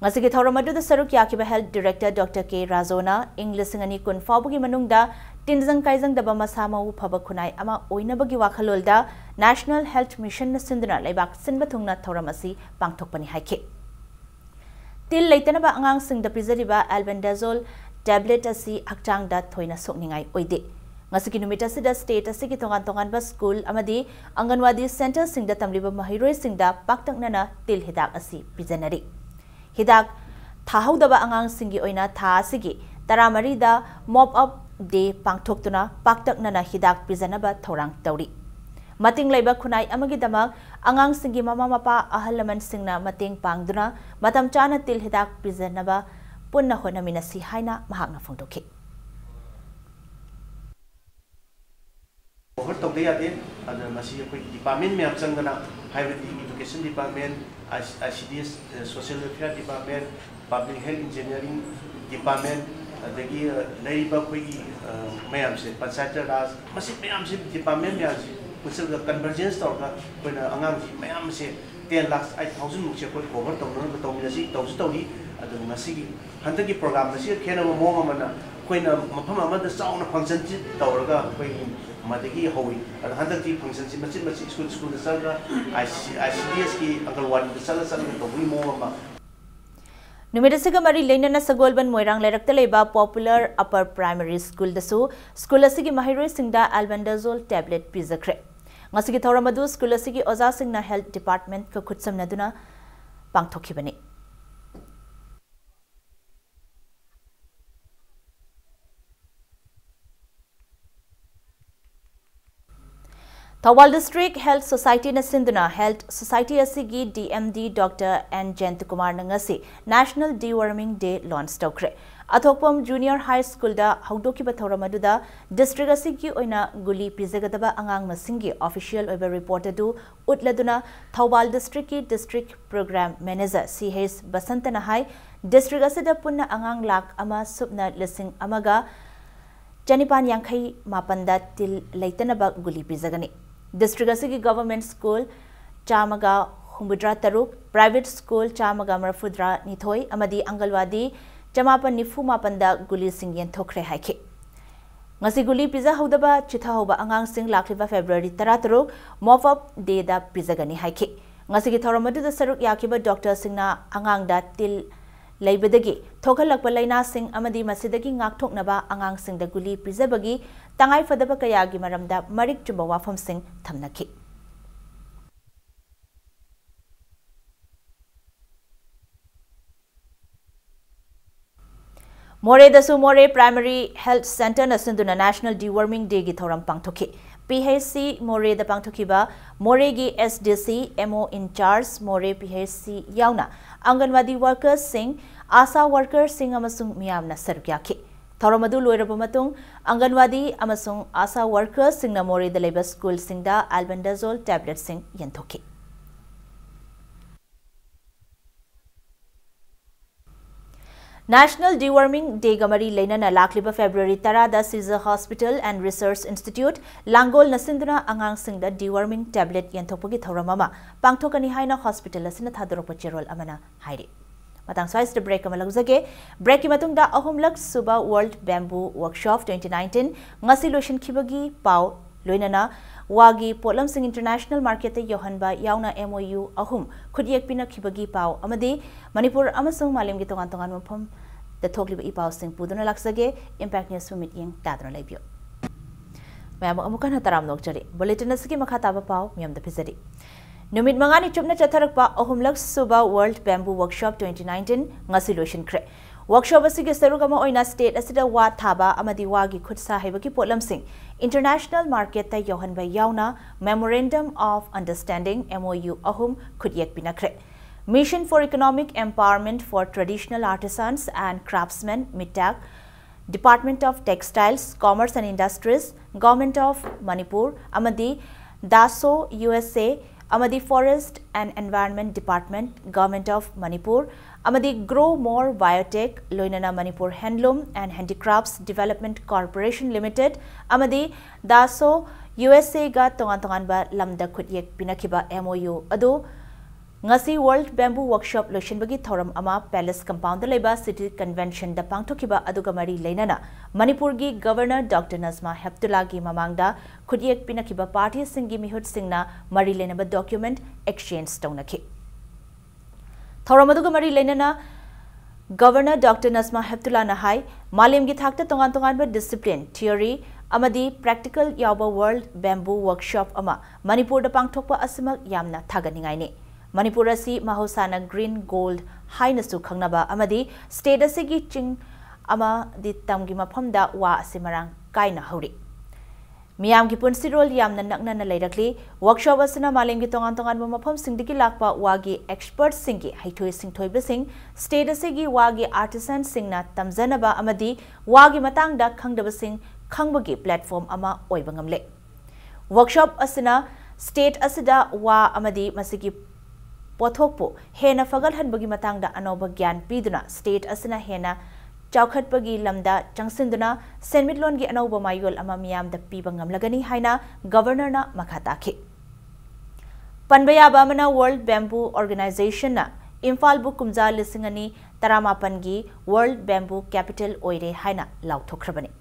ꯉꯁꯤꯒꯤ ꯊꯧꯔꯝ ꯑꯗꯨꯗ ꯁꯔꯨꯛ ꯌꯥꯈꯤꯕ Health Director Doctor K ꯔꯥꯖꯣꯅ ꯏꯪ ꯂꯤꯁꯤꯡ ꯑꯅꯤ ꯀꯨꯟ ꯐꯥꯎꯕꯒꯤ ꯃꯅꯨꯡꯗ ꯇꯤꯟꯖꯪ ꯀꯥꯏꯖꯪꯗꯕ ꯃꯁꯥ ꯃꯎ ꯐꯕ ꯈꯨꯟꯅꯥꯏ ꯑꯃ ꯑꯣꯏꯅꯕꯒꯤ ꯋꯥꯈꯜꯂꯣꯟꯗ National Health Mission ꯅ ꯁꯤꯟꯗꯨꯅ ꯂꯩꯕꯥꯛ ꯁꯤꯟꯕ ꯊꯨꯡꯅ ꯊꯧꯔꯝ ꯑꯁꯤ ꯄꯥꯡꯊꯣꯛꯄꯅꯤ ꯍꯥꯏꯈꯤ꯫ ꯇꯤꯜ ꯂꯩꯇꯅꯕ ꯑꯉꯥꯡꯁꯤꯡꯗ ꯄꯤꯖꯔꯤꯕ Albendazole tablet ꯑꯁꯤ ꯍꯛꯆꯥꯡꯗ ꯊꯣꯏꯅ ꯁꯣꯛꯅꯤꯡꯉꯥꯏ ꯑꯣꯏꯗꯦ꯫ ꯉꯁꯤꯒꯤ ꯅꯨꯃꯤꯠ ꯑꯁꯤꯗ state ꯑꯁꯤꯒꯤ ꯇꯣꯉꯥꯟ ꯇꯣꯉꯥꯟꯕ school ꯑꯃꯗꯤ ꯑꯪꯒꯟꯋꯥꯗꯤ centreꯁꯤꯡꯗ ꯇꯝꯂꯤꯕ ꯃꯍꯩꯔꯣꯏꯁꯤꯡꯗ ꯄꯥꯛꯇꯛꯅꯅ ꯇꯤꯜ ꯍꯤꯗꯥꯛ ꯑꯁꯤ ꯄꯤꯖꯅꯔꯤ꯫ ꯍꯤꯗꯥꯛ ꯊꯥꯍꯧꯗꯕ ꯑꯉꯥꯡꯁꯤꯡꯒꯤ ꯑꯣꯏꯅ ꯊꯥ ꯑꯁꯤꯒꯤ ꯇꯔꯥꯃꯔꯤꯗ Mop Up Day ꯄꯥꯡꯊꯣꯛꯇꯨꯅ ꯄꯥꯛꯇꯛꯅꯅ ꯍꯤꯗꯥꯛ ꯄꯤꯖꯅꯕ ꯊꯧꯔꯥꯡ ꯇꯧꯔꯤ꯫ ꯃꯇꯤꯡ ꯂꯩꯕ ꯈꯨꯟꯅꯥꯏ ꯑꯃꯒꯤꯗꯃꯛ ꯑꯉꯥꯡꯁꯤꯡꯒꯤ ꯃꯃꯥ ꯃꯄꯥ ꯑꯍꯜ ꯂꯃꯟꯁꯤꯡꯅ ꯃꯇꯦꯡ ꯄꯥꯡꯗꯨꯅ ꯃꯇꯝ ꯆꯥꯅ ꯇꯤꯜ ꯍꯤꯗꯥꯛ ꯄꯤꯖꯅꯕ ꯄꯨꯟꯅ ꯍꯣꯠꯅꯃꯤꯟꯅꯁꯤ ꯍꯥꯏꯅ ꯃꯍꯥꯛꯅ ꯐꯣꯡꯗꯣꯛꯈꯤ꯫ Cover ꯇꯧꯗ ꯌꯥꯗꯦ꯫ ꯑꯗꯨꯅ ꯃꯁꯤ ꯑꯩꯈꯣꯏꯒꯤ department ꯃꯌꯥꯝ ꯆꯪꯗꯅ, ꯍꯥꯏꯕꯗꯤ education department, I C D S, social welfare department, public health engineering department, ꯑꯗꯒꯤ ꯂꯩꯔꯤꯕ ꯑꯩꯈꯣꯏꯒꯤ ꯃꯌꯥꯝꯁꯦ, ꯄꯟꯆꯥꯌꯠ ꯔꯥꯖ, ꯃꯁꯤ ꯃꯌꯥꯝꯁꯦ, department ꯃꯌꯥꯝꯁꯤ ꯄꯨꯟꯁꯤꯜꯂꯒ convergence ꯇꯧꯔꯒ ꯑꯩꯈꯣꯏꯅ ꯑꯉꯥꯡꯁꯤ ꯃꯌꯥꯝꯁꯦ ten lakhs eight thousand ꯃꯨꯛꯁꯦ ꯑꯩꯈꯣꯏ cover ꯇꯧꯅꯅꯕ ꯇꯧꯃꯤꯟꯅꯁꯤ, ꯇꯧꯁꯨ ꯇꯧꯔꯤ꯫ ꯑꯗꯨꯒ ꯉꯁꯤꯒꯤ ꯍꯟꯗꯛꯀꯤ program ꯑꯁꯤꯒ ꯈꯦꯠꯅꯕ ꯃꯑꯣꯡ ꯑꯃꯅ, ꯑꯩꯈꯣꯏꯅ ꯃꯐꯝ ꯑꯃꯗ ꯆꯥꯎꯅ functionꯁꯤ ꯇꯧꯔꯒ ꯑꯩꯈꯣꯏꯒꯤ ꯃꯗꯒꯤ ꯍꯧꯏ꯫ ꯑꯗꯣ ꯍꯟꯗꯛꯇꯤ functionꯁꯤ ꯃꯆꯤꯠ ꯃꯆꯤꯠ, school schoolꯗ ꯆꯠꯂꯒ, I C, I C D Sꯀꯤ ꯑꯪꯒꯜꯋꯥꯗꯤꯗ ꯆꯠꯂ ꯆꯠꯂꯒ ꯇꯧꯕꯒꯤ ꯃꯑꯣꯡ ꯑꯃ꯫ ꯅꯨꯃꯤꯠ ꯑꯁꯤꯒ ꯃꯔꯤ ꯂꯩꯅꯅ ꯁꯒꯣꯜꯕꯟ ꯃꯣꯏꯔꯥꯡ ꯂꯩꯔꯛꯇ ꯂꯩꯕ Popular Upper Primary Schoolꯗꯁꯨ school ꯑꯁꯤꯒꯤ ꯃꯍꯩꯔꯣꯏꯁꯤꯡꯗ albendazole tablet ꯄꯤꯖꯈ꯭ꯔꯦ꯫ ꯉꯁꯤꯒꯤ ꯊꯧꯔꯝ ꯑꯗꯨ school ꯑꯁꯤꯒꯤ ꯑꯣꯖꯥꯁꯤꯡꯅ health departmentꯀ ꯈꯨꯠꯁꯝꯅꯗꯨꯅ ꯄꯥꯡꯊꯣꯛꯈꯤꯕꯅꯤ꯫ ꯊꯧꯕꯥꯜ District Health Societyꯅ ꯁꯤꯟꯗꯨꯅ Health Society ꯑꯁꯤꯒꯤ D M D Doctor N ꯖꯌꯟꯇꯀꯨꯃꯥꯔꯅ ꯉꯁꯤ National Deworming Day launch ꯇꯧꯈ꯭ꯔꯦ꯫ ꯑꯊꯣꯛꯄꯝ Junior High Schoolꯗ ꯍꯧꯗꯣꯛꯈꯤꯕ ꯊꯧꯔꯝ ꯑꯗꯨꯗ district ꯑꯁꯤꯒꯤ ꯑꯣꯏꯅ ꯒꯨꯂꯤ ꯄꯤꯖꯒꯗꯕ ꯑꯉꯥꯡ ꯃꯁꯤꯡꯒꯤ official ꯑꯣꯏꯕ report ꯑꯗꯨ ꯎꯠꯂꯗꯨꯅ Thoubal districtꯀꯤ District Program Manager C H ꯕꯁꯟꯇꯅ ꯍꯥꯏ, district ꯑꯁꯤꯗ ꯄꯨꯟꯅ ꯑꯉꯥꯡ ꯂꯥꯈ ꯑꯃ ꯁꯨꯞꯅ ꯂꯤꯁꯤꯡ ꯑꯃꯒ ꯆꯅꯤꯄꯥꯟ ꯌꯥꯡꯈꯩ ꯃꯥꯄꯟꯗ ꯇꯤꯜ ꯂꯩꯇꯅꯕ ꯒꯨꯂꯤ ꯄꯤꯖꯒꯅꯤ꯫ District ꯑꯁꯤꯒꯤ government school ꯆꯥꯝꯃꯒ ꯍꯨꯝꯐꯨꯇꯔꯥ ꯇꯔꯨꯛ, private school ꯆꯥꯝꯃꯒ ꯃꯔꯤꯐꯨꯇꯔꯥ ꯅꯤꯊꯣꯏ ꯑꯃꯗꯤ ꯑꯪꯒꯜꯋꯥꯗꯤ ꯆꯃꯥꯄꯟ ꯅꯤꯐꯨ ꯃꯥꯄꯟꯗ ꯒꯨꯂꯤꯁꯤꯡ ꯌꯦꯟꯊꯣꯛꯈ꯭ꯔꯦ ꯍꯥꯏꯈꯤ꯫ ꯉꯁꯤ ꯒꯨꯂꯤ ꯄꯤꯖꯍꯧꯗꯕ ꯆꯤꯊꯍꯧꯕ ꯑꯉꯥꯡꯁꯤꯡ ꯂꯥꯛꯂꯤꯕ February ꯇꯔꯥꯇꯔꯨꯛ Mop Up Dayꯗ ꯄꯤꯖꯒꯅꯤ ꯍꯥꯏꯈꯤ꯫ ꯉꯁꯤꯒꯤ ꯊꯧꯔꯝ ꯑꯗꯨꯗ ꯁꯔꯨꯛ ꯌꯥꯈꯤꯕ doctorꯁꯤꯡꯅ ꯑꯉꯥꯡꯗ ꯇꯤꯜ ꯂꯩꯕꯗꯒꯤ ꯊꯣꯛꯍꯜꯂꯛꯄ ꯂꯥꯏꯅꯥꯁꯤꯡ ꯑꯃꯗꯤ ꯃꯁꯤꯗꯒꯤ ꯉꯥꯛꯊꯣꯛꯅꯕ ꯑꯉꯥꯡꯁꯤꯡꯗ ꯒꯨꯂꯤ ꯄꯤꯖꯕꯒꯤ ꯇꯉꯥꯏꯐꯗꯕ ꯀꯌꯥꯒꯤ ꯃꯔꯝꯗ ꯃꯔꯤꯛ ꯆꯨꯝꯕ ꯋꯥꯐꯝꯁꯤꯡ ꯊꯝꯅꯈꯤ꯫ ꯃꯣꯔꯦꯗꯁꯨ ꯃꯣꯔꯦ Primary Health Centreꯅ ꯁꯤꯟꯗꯨꯅ National Deworming Dayꯒꯤ ꯊꯧꯔꯝ ꯄꯥꯡꯊꯣꯛꯈꯤ꯫ ꯄꯤ ꯑꯩꯆ ꯁꯤ ꯃꯣꯔꯦꯗ ꯄꯥꯡꯊꯣꯛꯈꯤꯕ ꯃꯣꯔꯦꯒꯤ ꯑꯦꯁ ꯗꯤ ꯁꯤ, ꯑꯦꯝ ꯑꯣ in charge, ꯃꯣꯔꯦ ꯄꯤ ꯑꯩꯆ ꯁꯤ ꯌꯥꯎꯅ ꯑꯪꯒꯟꯋꯥꯗꯤ ꯋꯥꯔꯀꯔꯁꯤꯡ, ꯑꯥꯁꯥ ꯋꯥꯔꯀꯔꯁꯤꯡ ꯑꯃꯁꯨꯡ ꯃꯤꯌꯥꯝꯅ ꯁꯔꯨꯛ ꯌꯥꯈꯤ꯫ ꯊꯧꯔꯝ ꯑꯗꯨ ꯂꯣꯏꯔꯕ ꯃꯇꯨꯡ ꯑꯪꯒꯟꯋꯥꯗꯤ ꯑꯃꯁꯨꯡ ꯑꯥꯁꯥ ꯋꯥꯔꯀꯔꯁꯤꯡꯅ ꯃꯣꯔꯦꯗ ꯂꯩꯕ ꯁ꯭ꯀꯨꯜꯁꯤꯡꯗ ꯑꯦꯜꯕꯦꯟꯗꯥꯖꯣꯜ ꯇꯦꯕ꯭ꯂꯦꯠꯁꯤꯡ ꯌꯦꯟꯊꯣꯛꯈꯤ꯫ National Deworming Dayꯒ ꯃꯔꯤ ꯂꯩꯅꯅ ꯂꯥꯛꯂꯤꯕ ꯐꯦꯕ꯭ꯔꯨꯋꯥꯔꯤ ꯇꯔꯥꯗ Seizure Hospital and Research Institute, ꯂꯥꯡꯒꯣꯜꯅ ꯁꯤꯟꯗꯨꯅ ꯑꯉꯥꯡꯁꯤꯡꯗ deworming tablet ꯌꯦꯟꯊꯣꯛꯄꯒꯤ ꯊꯧꯔꯝ ꯑꯃ ꯄꯥꯡꯊꯣꯛꯀꯅꯤ ꯍꯥꯏꯅ ꯍꯣꯁꯄꯤꯇꯥꯜ ꯑꯁꯤꯅ ꯊꯥꯗꯣꯔꯛꯄ ꯆꯦꯔꯣꯜ ꯑꯃꯅ ꯍꯥꯏꯔꯤ꯫ ꯃꯇꯥꯡ ꯁ꯭ꯋꯥꯏꯁꯤꯗ ꯕ꯭ꯔꯦꯛ ꯑꯃ ꯂꯧꯖꯒꯦ꯫ ꯕ꯭ꯔꯦꯛꯀꯤ ꯃꯇꯨꯡꯗ ꯑꯍꯨꯝꯂꯛ ꯁꯨꯕ World Bamboo Workshop twenty nineteen ꯉꯁꯤ ꯂꯣꯏꯁꯤꯟꯈꯤꯕꯒꯤ ꯄꯥꯎ, ꯂꯣꯏꯅꯅ ꯋꯥꯒꯤ ꯄꯣꯠꯂꯝꯁꯤꯡ ꯏꯟꯇꯔꯅꯦꯁꯅꯦꯜ ꯃꯥꯔꯀꯦꯠꯇ ꯌꯧꯍꯟꯕ ꯌꯥꯎꯅ M O U ꯑꯍꯨꯝ ꯈꯨꯠꯌꯦꯛ ꯄꯤꯅꯈꯤꯕꯒꯤ ꯄꯥꯎ ꯑꯃꯗꯤ ꯃꯅꯤꯄꯨꯔ ꯑꯃꯁꯨꯡ ꯃꯥꯂꯦꯝꯒꯤ ꯇꯣꯉꯥꯟ ꯇꯣꯉꯥꯟꯕ ꯃꯐꯝꯗ ꯊꯣꯛꯂꯤꯕ ꯏ ꯄꯥꯎꯁꯤꯡ ꯄꯨꯗꯨꯅ ꯂꯥꯛꯆꯒꯦ꯫ Impact News ꯃꯤꯠꯌꯦꯡ ꯇꯥꯗꯨꯅ ꯂꯩꯕꯤꯌꯨ꯫ ꯃꯌꯥꯝ ꯑꯃꯨꯛ ꯍꯟꯅ ꯇꯔꯥꯝꯅ ꯑꯣꯛꯆꯔꯤ꯫ ꯕꯨꯂꯦꯇꯤꯟ ꯑꯁꯤꯒꯤ ꯃꯈꯥ ꯇꯥꯕ ꯄꯥꯎ ꯃꯌꯥꯝꯗ ꯄꯤꯖꯔꯤ꯫ ꯅꯨꯃꯤꯠ ꯃꯉꯥꯅꯤ ꯆꯨꯞꯅ ꯆꯠꯊꯔꯛꯄ ꯑꯍꯨꯝꯂꯛ ꯁꯨꯕ World Bamboo Workshop twenty nineteen ꯉꯁꯤ ꯂꯣꯏꯁꯤꯟꯈ꯭ꯔꯦ꯫ ꯋꯥꯔꯛꯁꯣꯞ ꯑꯁꯤꯒꯤ ꯁꯔꯨꯛ ꯑꯃ ꯑꯣꯏꯅ ꯁ꯭ꯇꯦꯠ ꯑꯁꯤꯗ ꯋꯥ ꯊꯥꯕ ꯑꯃꯗꯤ ꯋꯥꯒꯤ ꯈꯨꯠꯁꯥ ꯍꯩꯕꯒꯤ ꯄꯣꯠꯂꯝꯁꯤꯡ ꯏꯟꯇꯔꯅꯦꯁꯅꯦꯜ ꯃꯥꯔꯀꯦꯠꯇ ꯌꯧꯍꯟꯕ ꯌꯥꯎꯅ Memorandum of Understanding, M O U, ꯑꯍꯨꯝ ꯈꯨꯠꯌꯦꯛ ꯄꯤꯅꯈ꯭ꯔꯦ꯫ Mission for Economic Empowerment for Traditional Artisans and Craftsmen, MITAC, Department of Textiles, Commerce and Industries, Government of Manipur, ꯑꯃꯗꯤ DASO U S A, ꯑꯃꯗꯤ Forest and Environment Department, Government of Manipur, ꯑꯃꯗꯤ Grow More Biotech, ꯂꯣꯏꯅꯅ Manipur Handloom and Handicrafts Development Corporation Limited, ꯑꯃꯗꯤ DASO U S Aꯒ ꯇꯣꯉꯥꯟ ꯇꯣꯉꯥꯟꯕ ꯂꯝꯗ ꯈꯨꯠꯌꯦꯛ ꯄꯤꯅꯈꯤꯕ M O U ꯑꯗꯨ ꯉꯁꯤ World Bamboo Workshop ꯂꯣꯏꯁꯤꯟꯕꯒꯤ ꯊꯧꯔꯝ ꯑꯃ Palace Compoundꯗ ꯂꯩꯕ City Conventionꯗ ꯄꯥꯡꯊꯣꯛꯈꯤꯕ ꯑꯗꯨꯒ ꯃꯔꯤ ꯂꯩꯅꯅ ꯃꯅꯤꯄꯨꯔꯒꯤ Governor Doctor ꯅꯖꯃꯥ ꯍꯦꯞꯇꯨꯂꯥꯒꯤ ꯃꯃꯥꯡꯗ ꯈꯨꯠꯌꯦꯛ ꯄꯤꯅꯈꯤꯕ ꯄꯥꯔꯇꯤꯁꯤꯡꯒꯤ ꯃꯤꯍꯨꯠꯁꯤꯡꯅ ꯃꯔꯤ ꯂꯩꯅꯕ document exchange ꯇꯧꯅꯈꯤ꯫ ꯊꯧꯔꯝ ꯑꯗꯨꯒ ꯃꯔꯤ ꯂꯩꯅꯅ Governor Doctor Najma Heptullahꯅ ꯍꯥꯏ, ꯃꯥꯂꯦꯝꯒꯤ ꯊꯥꯛꯇ ꯇꯣꯉꯥꯟ ꯇꯣꯉꯥꯟꯕ discipline, theory ꯑꯃꯗꯤ practical ꯌꯥꯎꯕ World Bamboo Workshop ꯑꯃ ꯃꯅꯤꯄꯨꯔꯗ ꯄꯥꯡꯊꯣꯛꯄ ꯑꯁꯤꯃꯛ ꯌꯥꯝꯅ ꯊꯥꯒꯠꯅꯤꯡꯉꯥꯏꯅꯤ꯫ ꯃꯅꯤꯄꯨꯔ ꯑꯁꯤ ꯃꯍꯧꯁꯥꯅ green gold ꯍꯥꯏꯅꯁꯨ ꯈꯪꯅꯕ ꯑꯃꯗꯤ state ꯑꯁꯤꯒꯤ ꯆꯤꯡ ꯑꯃꯗꯤ ꯇꯝꯒꯤ ꯃꯐꯝꯗ ꯋꯥ ꯑꯁꯤ ꯃꯔꯥꯡ ꯀꯥꯏꯅ ꯍꯧꯔꯤ꯫ ꯃꯤꯌꯥꯝꯒꯤ ꯄꯨꯟꯁꯤꯔꯣꯜ ꯌꯥꯝꯅ ꯅꯛꯅꯅ ꯂꯩꯔꯛꯂꯤ꯫ Workshop ꯑꯁꯤꯅ ꯃꯥꯂꯦꯝꯒꯤ ꯇꯣꯉꯥꯟ ꯇꯣꯉꯥꯟꯕ ꯃꯐꯝꯁꯤꯡꯗꯒꯤ ꯂꯥꯛꯄ ꯋꯥꯒꯤ expertꯁꯤꯡꯒꯤ ꯍꯩꯊꯣꯏ ꯁꯤꯡꯊꯣꯏꯕꯁꯤꯡ, state ꯑꯁꯤꯒꯤ ꯋꯥꯒꯤ artisanꯁꯤꯡꯅ ꯇꯝꯖꯅꯕ ꯑꯃꯗꯤ ꯋꯥꯒꯤ ꯃꯇꯥꯡꯗ ꯈꯪꯗꯕꯁꯤꯡ ꯈꯪꯕꯒꯤ platform ꯑꯃ ꯑꯣꯏꯕ ꯉꯝꯂꯦ꯫ Workshop ꯑꯁꯤꯅ state ꯑꯁꯤꯗ ꯋꯥ ꯑꯃꯗꯤ ꯃꯁꯤꯒꯤ ꯄꯣꯠꯊꯣꯛꯄꯨ ꯍꯦꯟꯅ ꯐꯒꯠꯍꯟꯕꯒꯤ ꯃꯇꯥꯡꯗ ꯑꯅꯧꯕ ꯒ꯭ꯌꯥꯟ ꯄꯤꯗꯨꯅ state ꯑꯁꯤꯅ ꯍꯦꯟꯅ ꯆꯥꯎꯈꯠꯄꯒꯤ ꯂꯝꯗ ꯆꯪꯁꯤꯟꯗꯨꯅ ꯁꯦꯟꯃꯤꯠꯂꯣꯟꯒꯤ ꯑꯅꯧꯕ ꯃꯌꯣꯜ ꯑꯃ ꯃꯤꯌꯥꯝꯗ ꯄꯤꯕ ꯉꯝꯂꯒꯅꯤ ꯍꯥꯏꯅ Governorꯅ ꯃꯈꯥ ꯇꯥꯈꯤ꯫ ꯄꯟꯕ ꯌꯥꯕ ꯑꯃꯅ, World Bamboo Organizationꯅ ꯏꯝꯐꯥꯜꯕꯨ ꯀꯨꯝꯖꯥ ꯂꯤꯁꯤꯡ ꯑꯅꯤ ꯇꯔꯥꯃꯥꯄꯟꯒꯤ World Bamboo Capital ꯑꯣꯏꯔꯦ ꯍꯥꯏꯅ ꯂꯥꯎꯊꯣꯛꯈ꯭ꯔꯕꯅꯤ꯫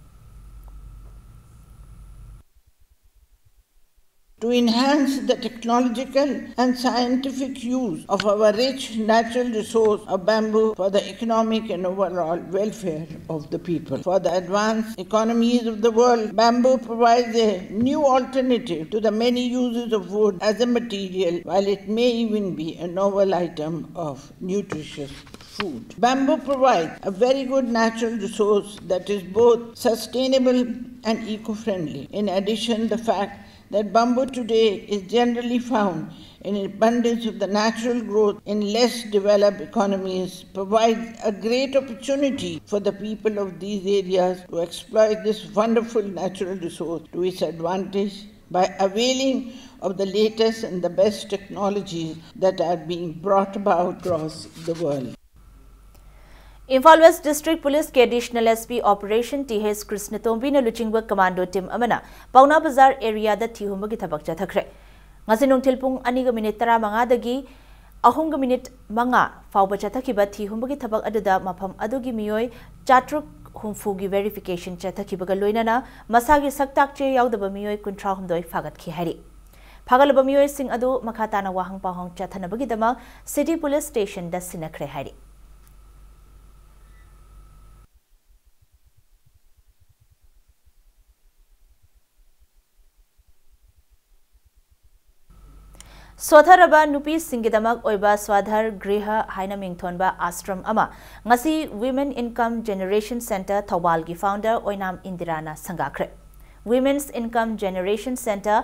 To enhance the technological and scientific use of our rich natural resource of bamboo for the economic and overall welfare of the people. For the advanced economies of the world, bamboo provides a new alternative to the many uses of wood as a material, while it may even be a novel item of nutritious food. Bamboo provides a very good natural resource that is both sustainable and eco-friendly. In addition, the fact that bamboo today is generally found in abundance of the natural growth in less developed economies provides a great opportunity for the people of these areas to exploit this wonderful natural resource to its advantage by availing of the latest and the best technologies that are being brought about across the world. Imphal West District Policeꯀꯤ Additional SP Operation T H Krishnatombi ꯅ ꯂꯨꯆꯤꯡꯕ commando team ꯑꯃꯅ ꯄꯥꯎꯅꯥ ꯕꯖꯥꯔ areaꯗ ꯊꯤꯍꯨꯝꯕꯒꯤ ꯊꯕꯛ ꯆꯠꯊꯈ꯭ꯔꯦ꯫ ꯉꯁꯤ ꯅꯨꯡꯊꯤꯜ ꯄꯨꯡ ꯑꯅꯤꯒ minute ꯇꯔꯥꯃꯉꯥꯗꯒꯤ ꯑꯍꯨꯝꯒ minute ꯃꯉꯥ ꯐꯥꯎꯕ ꯆꯠꯊꯈꯤꯕ ꯊꯤꯍꯨꯝꯕꯒꯤ ꯊꯕꯛ ꯑꯗꯨꯗ ꯃꯐꯝ ꯑꯗꯨꯒꯤ ꯃꯤꯑꯣꯏ ꯆꯥꯇ꯭ꯔꯨꯛ ꯍꯨꯝꯐꯨꯒꯤ verification ꯆꯠꯊꯈꯤꯕꯒ ꯂꯣꯏꯅꯅ ꯃꯁꯥꯒꯤ ꯁꯛꯇꯥꯛ ꯆꯦ ꯌꯥꯎꯗꯕ ꯃꯤꯑꯣꯏ ꯀꯨꯟꯊ꯭ꯔꯥꯍꯨꯝꯗꯣꯏ ꯐꯥꯒꯠꯈꯤ ꯍꯥꯏꯔꯤ꯫ ꯐꯥꯒꯠꯂꯕ ꯃꯤꯑꯣꯏꯁꯤꯡ ꯑꯗꯨ ꯃꯈꯥ ꯇꯥꯅ ꯋꯥꯍꯪ ꯄꯥꯎꯍꯪ ꯆꯠꯊꯅꯕꯒꯤꯗꯃꯛ City Police Stationꯗ ꯁꯤꯟꯅꯈ꯭ꯔꯦ ꯍꯥꯏꯔꯤ꯫ ꯁꯣꯊꯔꯕ ꯅꯨꯄꯤꯁꯤꯡꯒꯤꯗꯃꯛ ꯑꯣꯏꯕ ꯁ꯭ꯋꯥꯙꯥꯔ ꯒ꯭ꯔꯤꯍ ꯍꯥꯏꯅ ꯃꯤꯡꯊꯣꯟꯕ ꯑꯥꯁ꯭ꯔꯝ ꯑꯃ ꯉꯁꯤ Women Income Generation Centre ꯊꯧꯕꯥꯜꯒꯤ founder ꯑꯣꯏꯅꯥꯝ ꯏꯟꯗꯤꯔꯥꯅ ꯁꯪꯒꯥꯈ꯭ꯔꯦ꯫ Women's Income Generation Centre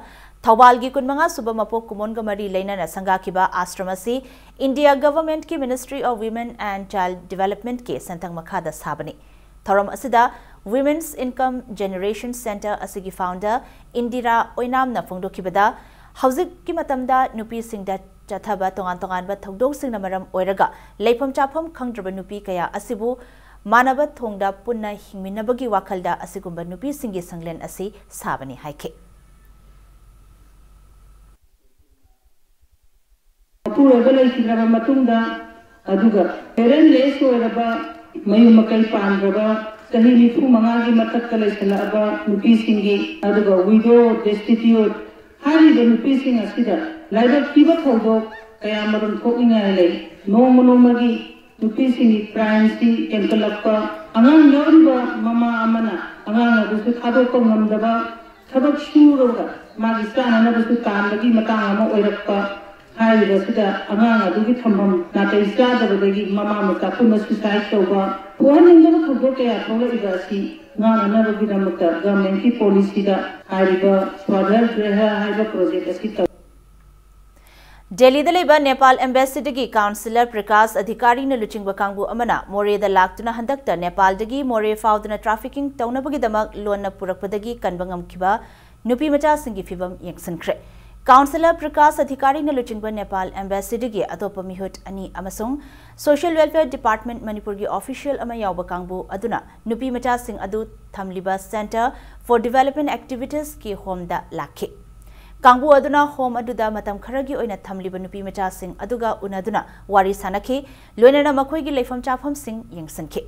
ꯊꯧꯕꯥꯜꯒꯤ ꯀꯨꯟꯃꯉꯥ ꯁꯨꯕ ꯃꯄꯣꯛ ꯀꯨꯝꯑꯣꯟꯒ ꯃꯔꯤ ꯂꯩꯅꯅ ꯁꯪꯒꯥꯈꯤꯕ ꯑꯥꯁ꯭ꯔꯝ ꯑꯁꯤ India Government ꯀꯤ Ministry of Women and Child Development ꯀꯤ ꯁꯦꯟꯊꯪ ꯃꯈꯥꯗ ꯁꯥꯕꯅꯤ꯫ ꯊꯧꯔꯝ ꯑꯁꯤꯗ Women's Income Generation Centre ꯑꯁꯤꯒꯤ founder ꯏꯟꯗꯤꯔꯥ ꯑꯣꯏꯅꯥꯝꯅ ꯐꯣꯡꯗꯣꯛꯈꯤꯕꯗ, ꯍꯧꯖꯤꯛꯀꯤ ꯃꯇꯝꯗ ꯅꯨꯄꯤꯁꯤꯡꯗ ꯆꯠꯊꯕ ꯇꯣꯉꯥꯟ ꯇꯣꯉꯥꯟꯕ ꯊꯧꯗꯣꯛꯁꯤꯡꯅ ꯃꯔꯝ ꯑꯣꯏꯔꯒ ꯂꯩꯐꯝ ꯆꯥꯐꯝ ꯈꯪꯗ꯭ꯔꯕ ꯅꯨꯄꯤ ꯀꯌꯥ ꯑꯁꯤꯕꯨ ꯃꯥꯟꯅꯕ ꯊꯣꯡꯗ ꯄꯨꯟꯅ ꯍꯤꯡꯃꯤꯟꯅꯕꯒꯤ ꯋꯥꯈꯜꯗ ꯑꯁꯤꯒꯨꯝꯕ ꯅꯨꯄꯤꯁꯤꯡꯒꯤ ꯁꯪꯂꯦꯟ ꯑꯁꯤ ꯁꯥꯕꯅꯤ ꯍꯥꯏꯈꯤ꯫ ꯃꯄꯨꯔꯣꯏꯕ ꯂꯩꯈꯤꯗ꯭ꯔꯕ ꯃꯇꯨꯡꯗ, ꯑꯗꯨꯒ parentless ꯑꯣꯏꯔꯕ, ꯃꯌꯨꯝ ꯃꯀꯩ ꯄꯥꯟꯗ꯭ꯔꯕ, ꯆꯍꯤ ꯅꯤꯐꯨ ꯃꯉꯥꯒꯤ ꯃꯊꯛꯇ ꯂꯩꯁꯜꯂꯛꯑꯕ ꯅꯨꯄꯤꯁꯤꯡꯒꯤ, ꯑꯗꯨꯒ widow, destitute ꯍꯥꯏꯔꯤꯕ ꯅꯨꯄꯤꯁꯤꯡ ꯑꯁꯤꯗ ꯂꯥꯏꯕꯛ ꯊꯤꯕ ꯊꯧꯗꯣꯛ ꯀꯌꯥ ꯃꯔꯨꯝ ꯊꯣꯛꯅꯤꯡꯉꯥꯏ ꯂꯩ꯫ ꯅꯣꯡꯃ ꯅꯣꯡꯃꯒꯤ ꯅꯨꯄꯤꯁꯤꯡꯒꯤ crimeꯁꯤ ꯍꯦꯟꯒꯠꯂꯛꯄ, ꯑꯉꯥꯡ ꯌꯥꯎꯔꯤꯕ ꯃꯃꯥ ꯑꯃꯅ ꯑꯉꯥꯡ ꯑꯗꯨꯁꯨ ꯊꯥꯗꯣꯛꯄ ꯉꯝꯗꯕ, ꯊꯕꯛ ꯁꯨꯔꯒ ꯃꯥꯒꯤ ꯆꯥꯅꯅꯕꯁꯨ ꯇꯥꯟꯕꯒꯤ ꯃꯇꯥꯡ ꯑꯃ ꯑꯣꯏꯔꯛꯄ, ꯍꯥꯏꯔꯤꯕꯁꯤꯗ ꯑꯉꯥꯡ ꯑꯗꯨꯒꯤ ꯊꯝꯐꯝ ꯅꯥꯇꯩ ꯆꯥꯗꯕꯗꯒꯤ ꯃꯃꯥ ꯃꯆꯥ ꯄꯨꯟꯅ suicide ꯇꯧꯕ, ꯊꯣꯛꯍꯟꯅꯤꯡꯗꯕ ꯊꯧꯗꯣꯛ ꯀꯌꯥ ꯊꯣꯛꯂꯛꯏꯕ ꯑꯁꯤ ꯉꯥꯛꯅꯅꯕꯒꯤꯗꯃꯛꯇ governmentꯀꯤ policyꯗ ꯍꯥꯏꯔꯤꯕ Swadhar Graha ꯍꯥꯏꯕ project ꯑꯁꯤ ꯇꯧ꯫ ꯗꯦꯜꯂꯤꯗ ꯂꯩꯕ ꯅꯦꯄꯥꯜ embassy ꯗꯒꯤ councillor ꯄ꯭ꯔꯀꯥꯁ ꯑꯙꯤꯀꯥꯔꯤꯅ ꯂꯨꯆꯤꯡꯕ ꯀꯥꯡꯕꯨ ꯑꯃꯅ ꯃꯣꯔꯦꯗ ꯂꯥꯛꯇꯨꯅ ꯍꯟꯗꯛꯇ ꯅꯦꯄꯥꯜꯗꯒꯤ ꯃꯣꯔꯦ ꯐꯥꯎꯗꯨꯅ trafficking ꯇꯧꯅꯕꯒꯤꯗꯃꯛ ꯂꯣꯟꯅ ꯄꯨꯔꯛꯄꯗꯒꯤ ꯀꯟꯕ ꯉꯝꯈꯤꯕ ꯅꯨꯄꯤ ꯃꯆꯥꯁꯤꯡꯒꯤ ꯐꯤꯚꯝ ꯌꯦꯡꯁꯤꯟꯈ꯭ꯔꯦ꯫ Councillor ꯄ꯭ꯔꯀꯥꯁ ꯑꯙꯤꯀꯥꯔꯤꯅ ꯂꯨꯆꯤꯡꯕ ꯅꯦꯄꯥꯜ embassy ꯗꯒꯤ ꯑꯇꯣꯞꯄ ꯃꯤꯍꯨꯠ ꯑꯅꯤ ꯑꯃꯁꯨꯡ Social Welfare Department ꯃꯅꯤꯄꯨꯔꯒꯤ official ꯑꯃ ꯌꯥꯎꯕ ꯀꯥꯡꯕꯨ ꯑꯗꯨꯅ ꯅꯨꯄꯤ ꯃꯆꯥꯁꯤꯡ ꯑꯗꯨ ꯊꯝꯂꯤꯕ Centre for Development Activities ꯀꯤ home ꯗ ꯂꯥꯛꯈꯤ꯫ ꯀꯥꯡꯕꯨ ꯑꯗꯨꯅ home ꯑꯗꯨꯗ ꯃꯇꯝ ꯈꯔꯒꯤ ꯑꯣꯏꯅ ꯊꯝꯂꯤꯕ ꯅꯨꯄꯤ ꯃꯆꯥꯁꯤꯡ ꯑꯗꯨꯒ ꯎꯅꯗꯨꯅ ꯋꯥꯔꯤ ꯁꯥꯅꯈꯤ, ꯂꯣꯏꯅꯅ ꯃꯈꯣꯏꯒꯤ ꯂꯩꯐꯝ ꯆꯥꯐꯝꯁꯤꯡ ꯌꯦꯡꯁꯤꯟꯈꯤ꯫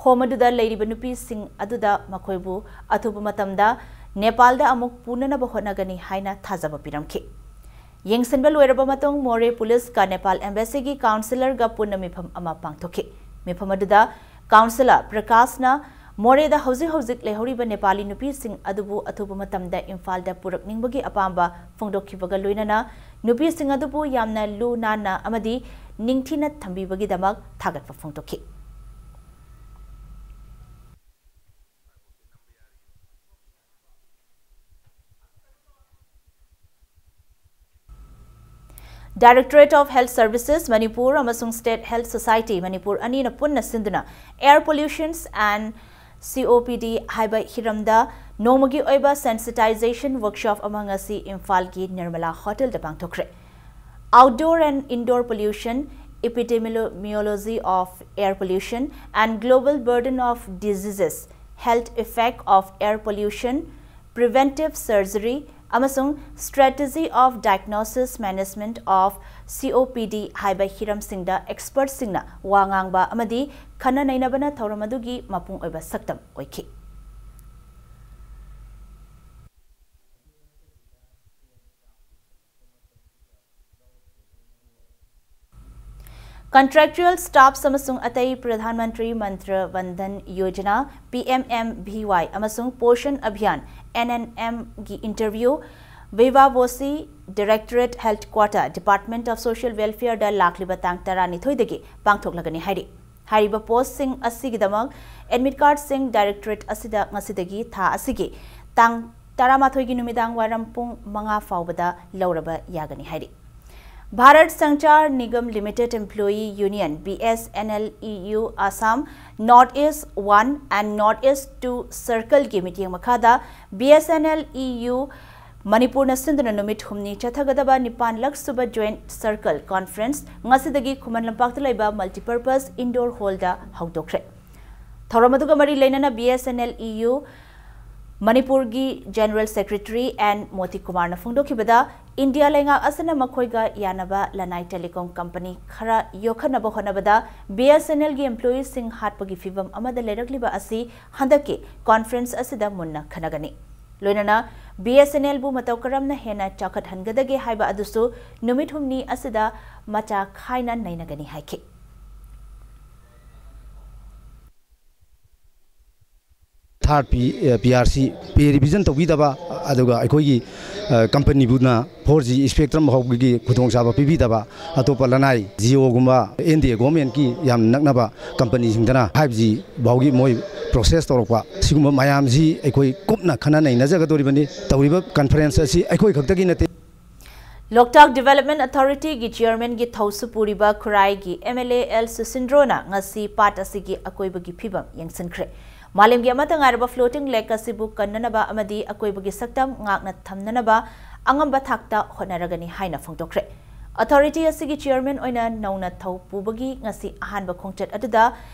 Home ꯑꯗꯨꯗ ꯂꯩꯔꯤꯕ ꯅꯨꯄꯤꯁꯤꯡ ꯑꯗꯨꯗ ꯃꯈꯣꯏꯕꯨ ꯑꯊꯨꯕ ꯃꯇꯝꯗ ꯅꯦꯄꯥꯜꯗ ꯑꯃꯨꯛ ꯄꯨꯅꯅꯕ ꯍꯣꯠꯅꯒꯅꯤ ꯍꯥꯏꯅ ꯊꯥꯖꯕ ꯄꯤꯔꯝꯈꯤ꯫ ꯌꯦꯡꯁꯤꯟꯕ ꯂꯣꯏꯔꯕ ꯃꯇꯨꯡ ꯃꯣꯔꯦ police ꯀ ꯅꯦꯄꯥꯜ embassy ꯒꯤ councillor ꯒ ꯄꯨꯟꯅ ꯃꯤꯐꯝ ꯑꯃ ꯄꯥꯡꯊꯣꯛꯈꯤ꯫ ꯃꯤꯐꯝ ꯑꯗꯨꯗ councillor ꯄ꯭ꯔꯀꯥꯁꯅ ꯃꯣꯔꯦꯗ ꯍꯧꯖꯤꯛ ꯍꯧꯖꯤꯛ ꯂꯩꯍꯧꯔꯤꯕ ꯅꯦꯄꯥꯂꯤ ꯅꯨꯄꯤꯁꯤꯡ ꯑꯗꯨꯕꯨ ꯑꯊꯨꯕ ꯃꯇꯝꯗ ꯏꯝꯐꯥꯜꯗ ꯄꯨꯔꯛꯅꯤꯡꯕꯒꯤ ꯑꯄꯥꯝꯕ ꯐꯣꯡꯗꯣꯛꯈꯤꯕꯒ ꯂꯣꯏꯅꯅ ꯅꯨꯄꯤꯁꯤꯡ ꯑꯗꯨꯕꯨ ꯌꯥꯝꯅ ꯂꯨ ꯅꯥꯟꯅ ꯑꯃꯗꯤ ꯅꯤꯡꯊꯤꯅ ꯊꯝꯕꯤꯕꯒꯤꯗꯃꯛ ꯊꯥꯒꯠꯄ ꯐꯣꯡꯗꯣꯛꯈꯤ꯫ Directorate of Health Services Manipur ꯑꯃꯁꯨꯡ State Health Society Manipur ꯑꯅꯤꯅ ꯄꯨꯟꯅ ꯁꯤꯟꯗꯨꯅ Air Pollutions and C O P D ꯍꯥꯏꯕ ꯍꯤꯔꯝꯗ ꯅꯣꯡꯃꯒꯤ ꯑꯣꯏꯕ sensitization workshop ꯑꯃ ꯉꯁꯤ ꯏꯝꯐꯥꯜꯒꯤ ꯅꯤꯔꯃꯂꯥ ꯍꯣꯇꯦꯜꯗ ꯄꯥꯡꯊꯣꯛꯈ꯭ꯔꯦ꯫ Outdoor and indoor pollution, epidemiology of air pollution and global burden of diseases, health effect of air pollution, preventive surgery ꯑꯃꯁꯨꯡ strategy of diagnosis management of C O P D ꯍꯥꯏꯕ ꯍꯤꯔꯝꯁꯤꯡꯗ expertꯁꯤꯡꯅ ꯋꯥ ꯉꯥꯡꯕ ꯑꯃꯗꯤ ꯈꯟꯅ ꯅꯩꯅꯕꯅ ꯊꯧꯔꯝ ꯑꯗꯨꯒꯤ ꯃꯄꯨꯡ ꯑꯣꯏꯕ ꯁꯛꯇꯝ ꯑꯣꯏꯈꯤ꯫ Contractual staffs ꯑꯃꯁꯨꯡ ꯑꯇꯩ ꯄ꯭ꯔꯙꯥꯟ ꯃꯟꯇ꯭ꯔꯤ ꯃꯟꯇ꯭ꯔ Bandhan Yojana, P M M V Y, ꯑꯃꯁꯨꯡ Poshan Abhiyan, N M M, ꯒꯤ interview ꯚꯤꯚꯥ ꯕꯣꯁꯤ, Directorate Health Quarter, Department of Social Welfare ꯗ ꯂꯥꯛꯂꯤꯕ ꯇꯥꯡ ꯇꯔꯥꯅꯤꯊꯣꯏꯗꯒꯤ ꯄꯥꯡꯊꯣꯛꯂꯒꯅꯤ ꯍꯥꯏꯔꯤ꯫ ꯍꯥꯏꯔꯤꯕ postꯁꯤꯡ ꯑꯁꯤꯒꯤꯗꯃꯛ admit cardꯁꯤꯡ directorate ꯑꯁꯤꯗ ꯉꯁꯤꯗꯒꯤ ꯊꯥ ꯑꯁꯤꯒꯤ ꯇꯥꯡ ꯇꯔꯥꯃꯥꯊꯣꯏꯒꯤ ꯅꯨꯃꯤꯗꯥꯡ ꯋꯥꯏꯔꯝ ꯄꯨꯡ ꯃꯉꯥ ꯐꯥꯎꯕꯗ ꯂꯧꯔꯕ ꯌꯥꯒꯅꯤ ꯍꯥꯏꯔꯤ꯫ Bharat Sanchar Nigam Limited Employee Union, B S N L E U, Assam North East one and North East two Circleꯒꯤ ꯃꯤꯠꯌꯦꯡ ꯃꯈꯥꯗ B S N L E U ꯃꯅꯤꯄꯨꯔꯅ ꯁꯤꯟꯗꯨꯅ ꯅꯨꯃꯤꯠ ꯍꯨꯝꯅꯤ ꯆꯠꯊꯒꯗꯕ ꯅꯤꯄꯥꯟꯂꯛ ꯁꯨꯕ Joint Circle Conference ꯉꯁꯤꯗꯒꯤ ꯈꯨꯃꯟ ꯂꯝꯄꯥꯛꯇ ꯂꯩꯕ Multipurpose Indoor Hallꯗ ꯍꯧꯗꯣꯛꯈ꯭ꯔꯦ꯫ ꯊꯧꯔꯝ ꯑꯗꯨꯒ ꯃꯔꯤ ꯂꯩꯅꯅ B S N L E U ꯃꯅꯤꯄꯨꯔꯒꯤ General Secretary N ꯃꯣꯇꯤ ꯀꯨꯃꯥꯔꯅ ꯐꯣꯡꯗꯣꯛꯈꯤꯕꯗ, ꯏꯟꯗꯤꯌꯥ ꯂꯩꯉꯥꯛ ꯑꯁꯤꯅ ꯃꯈꯣꯏꯒ ꯌꯥꯅꯕ ꯂꯅꯥꯏ telecom company ꯈꯔ ꯌꯣꯛꯈꯠꯅꯕ ꯍꯣꯠꯅꯕꯗ B S N Lꯒꯤ employeeꯁꯤꯡ ꯍꯥꯠꯄꯒꯤ ꯐꯤꯚꯝ ꯑꯃꯗ ꯂꯩꯔꯛꯂꯤꯕ ꯑꯁꯤ ꯍꯟꯗꯛꯀꯤ conference ꯑꯁꯤꯗ ꯃꯨꯟꯅ ꯈꯟꯅꯒꯅꯤ꯫ ꯂꯣꯏꯅꯅ B S N Lꯕꯨ ꯃꯇꯧ ꯀꯔꯝꯅ ꯍꯦꯟꯅ ꯆꯥꯎꯈꯠꯍꯟꯒꯗꯒꯦ ꯍꯥꯏꯕ ꯑꯗꯨꯁꯨ ꯅꯨꯃꯤꯠ ꯍꯨꯝꯅꯤ ꯑꯁꯤꯗ ꯃꯆꯥ ꯈꯥꯏꯅ ꯅꯩꯅꯒꯅꯤ ꯍꯥꯏꯈꯤ꯫ ꯊꯥꯔꯠ ꯄꯤ ꯄꯤ ꯑꯥꯔ ꯁꯤ ꯄꯦ ꯔꯤꯚꯤꯖꯟ ꯇꯧꯕꯤꯗꯕ, ꯑꯗꯨꯒ ꯑꯩꯈꯣꯏꯒꯤ ꯀꯝꯄꯅꯤꯕꯨꯅ ꯐꯣꯔ ꯖꯤ ꯏꯁꯄꯦꯛꯇ꯭ꯔꯝ ꯍꯧꯕꯒꯤ ꯈꯨꯗꯣꯡꯆꯥꯕ ꯄꯤꯕꯤꯗꯕ, ꯑꯇꯣꯞꯄ ꯂꯅꯥꯏ ꯖꯤꯑꯣꯒꯨꯝꯕ, ꯑꯦꯟ ꯗꯤ ꯑꯦ ꯒꯣꯔꯃꯦꯟꯀꯤ ꯌꯥꯝ ꯅꯛꯅꯕ ꯀꯝꯄꯅꯤꯁꯤꯡꯗꯅ ꯐꯥꯏꯚ ꯖꯤ ꯐꯥꯎꯒꯤ ꯃꯣꯏ ꯄ꯭ꯔꯣꯁꯦꯁ ꯇꯧꯔꯛꯄ, ꯁꯤꯒꯨꯝꯕ ꯃꯌꯥꯝꯁꯤ ꯑꯩꯈꯣꯏ ꯀꯨꯞꯅ ꯈꯟꯅ ꯅꯩꯅꯖꯒꯗꯧꯔꯤꯕꯅꯤ꯫ ꯇꯧꯔꯤꯕ ꯀꯟꯐꯔꯦꯟꯁ ꯑꯁꯤ ꯑꯩꯈꯣꯏ ꯈꯛꯇꯒꯤ ꯅꯠꯇꯦ꯫ ꯂꯣꯛꯇꯥꯛ ꯗꯤꯚꯦꯂꯞꯃꯦꯟ ꯑꯊꯣꯔꯤꯇꯤꯒꯤ ꯆꯤꯌꯔꯃꯦꯟꯒꯤ ꯊꯧꯁꯨ ꯄꯨꯔꯤꯕ ꯈꯨꯔꯥꯏꯒꯤ ꯑꯦꯝ ꯑꯦꯜ ꯑꯦ ꯑꯦꯜ ꯁꯨꯁꯤꯟꯗ꯭ꯔꯣꯅ ꯉꯁꯤ ꯄꯥꯠ ꯑꯁꯤꯒꯤ ꯑꯀꯣꯏꯕꯒꯤ ꯐꯤꯕꯝ ꯌꯦꯡꯁꯤꯟꯈ꯭ꯔꯦ꯫ ꯃꯥꯂꯦꯝꯒꯤ ꯑꯃꯠꯇ ꯉꯥꯏꯔꯕ ꯐ꯭ꯂꯣꯇꯤꯡ ꯂꯦꯛ ꯑꯁꯤꯕꯨ ꯀꯟꯅꯅꯕ ꯑꯃꯗꯤ ꯑꯀꯣꯏꯕꯒꯤ ꯁꯛꯇꯝ ꯉꯥꯛꯅ ꯊꯝꯅꯅꯕ ꯑꯉꯝꯕ ꯊꯥꯛꯇ ꯍꯣꯠꯅꯔꯒꯅꯤ ꯍꯥꯏꯅ ꯐꯣꯡꯗꯣꯛꯈ꯭ꯔꯦ꯫ ꯑꯊꯣꯔꯤꯇꯤ ꯑꯁꯤꯒꯤ ꯆꯤꯌꯔꯃꯦꯟ ꯑꯣꯏꯅ ꯅꯧꯅ ꯊꯧ ꯄꯨꯕꯒꯤ ꯉꯁꯤ ꯑꯍꯥꯟꯕ ꯈꯣꯡꯆꯠ ꯑꯗꯨꯗ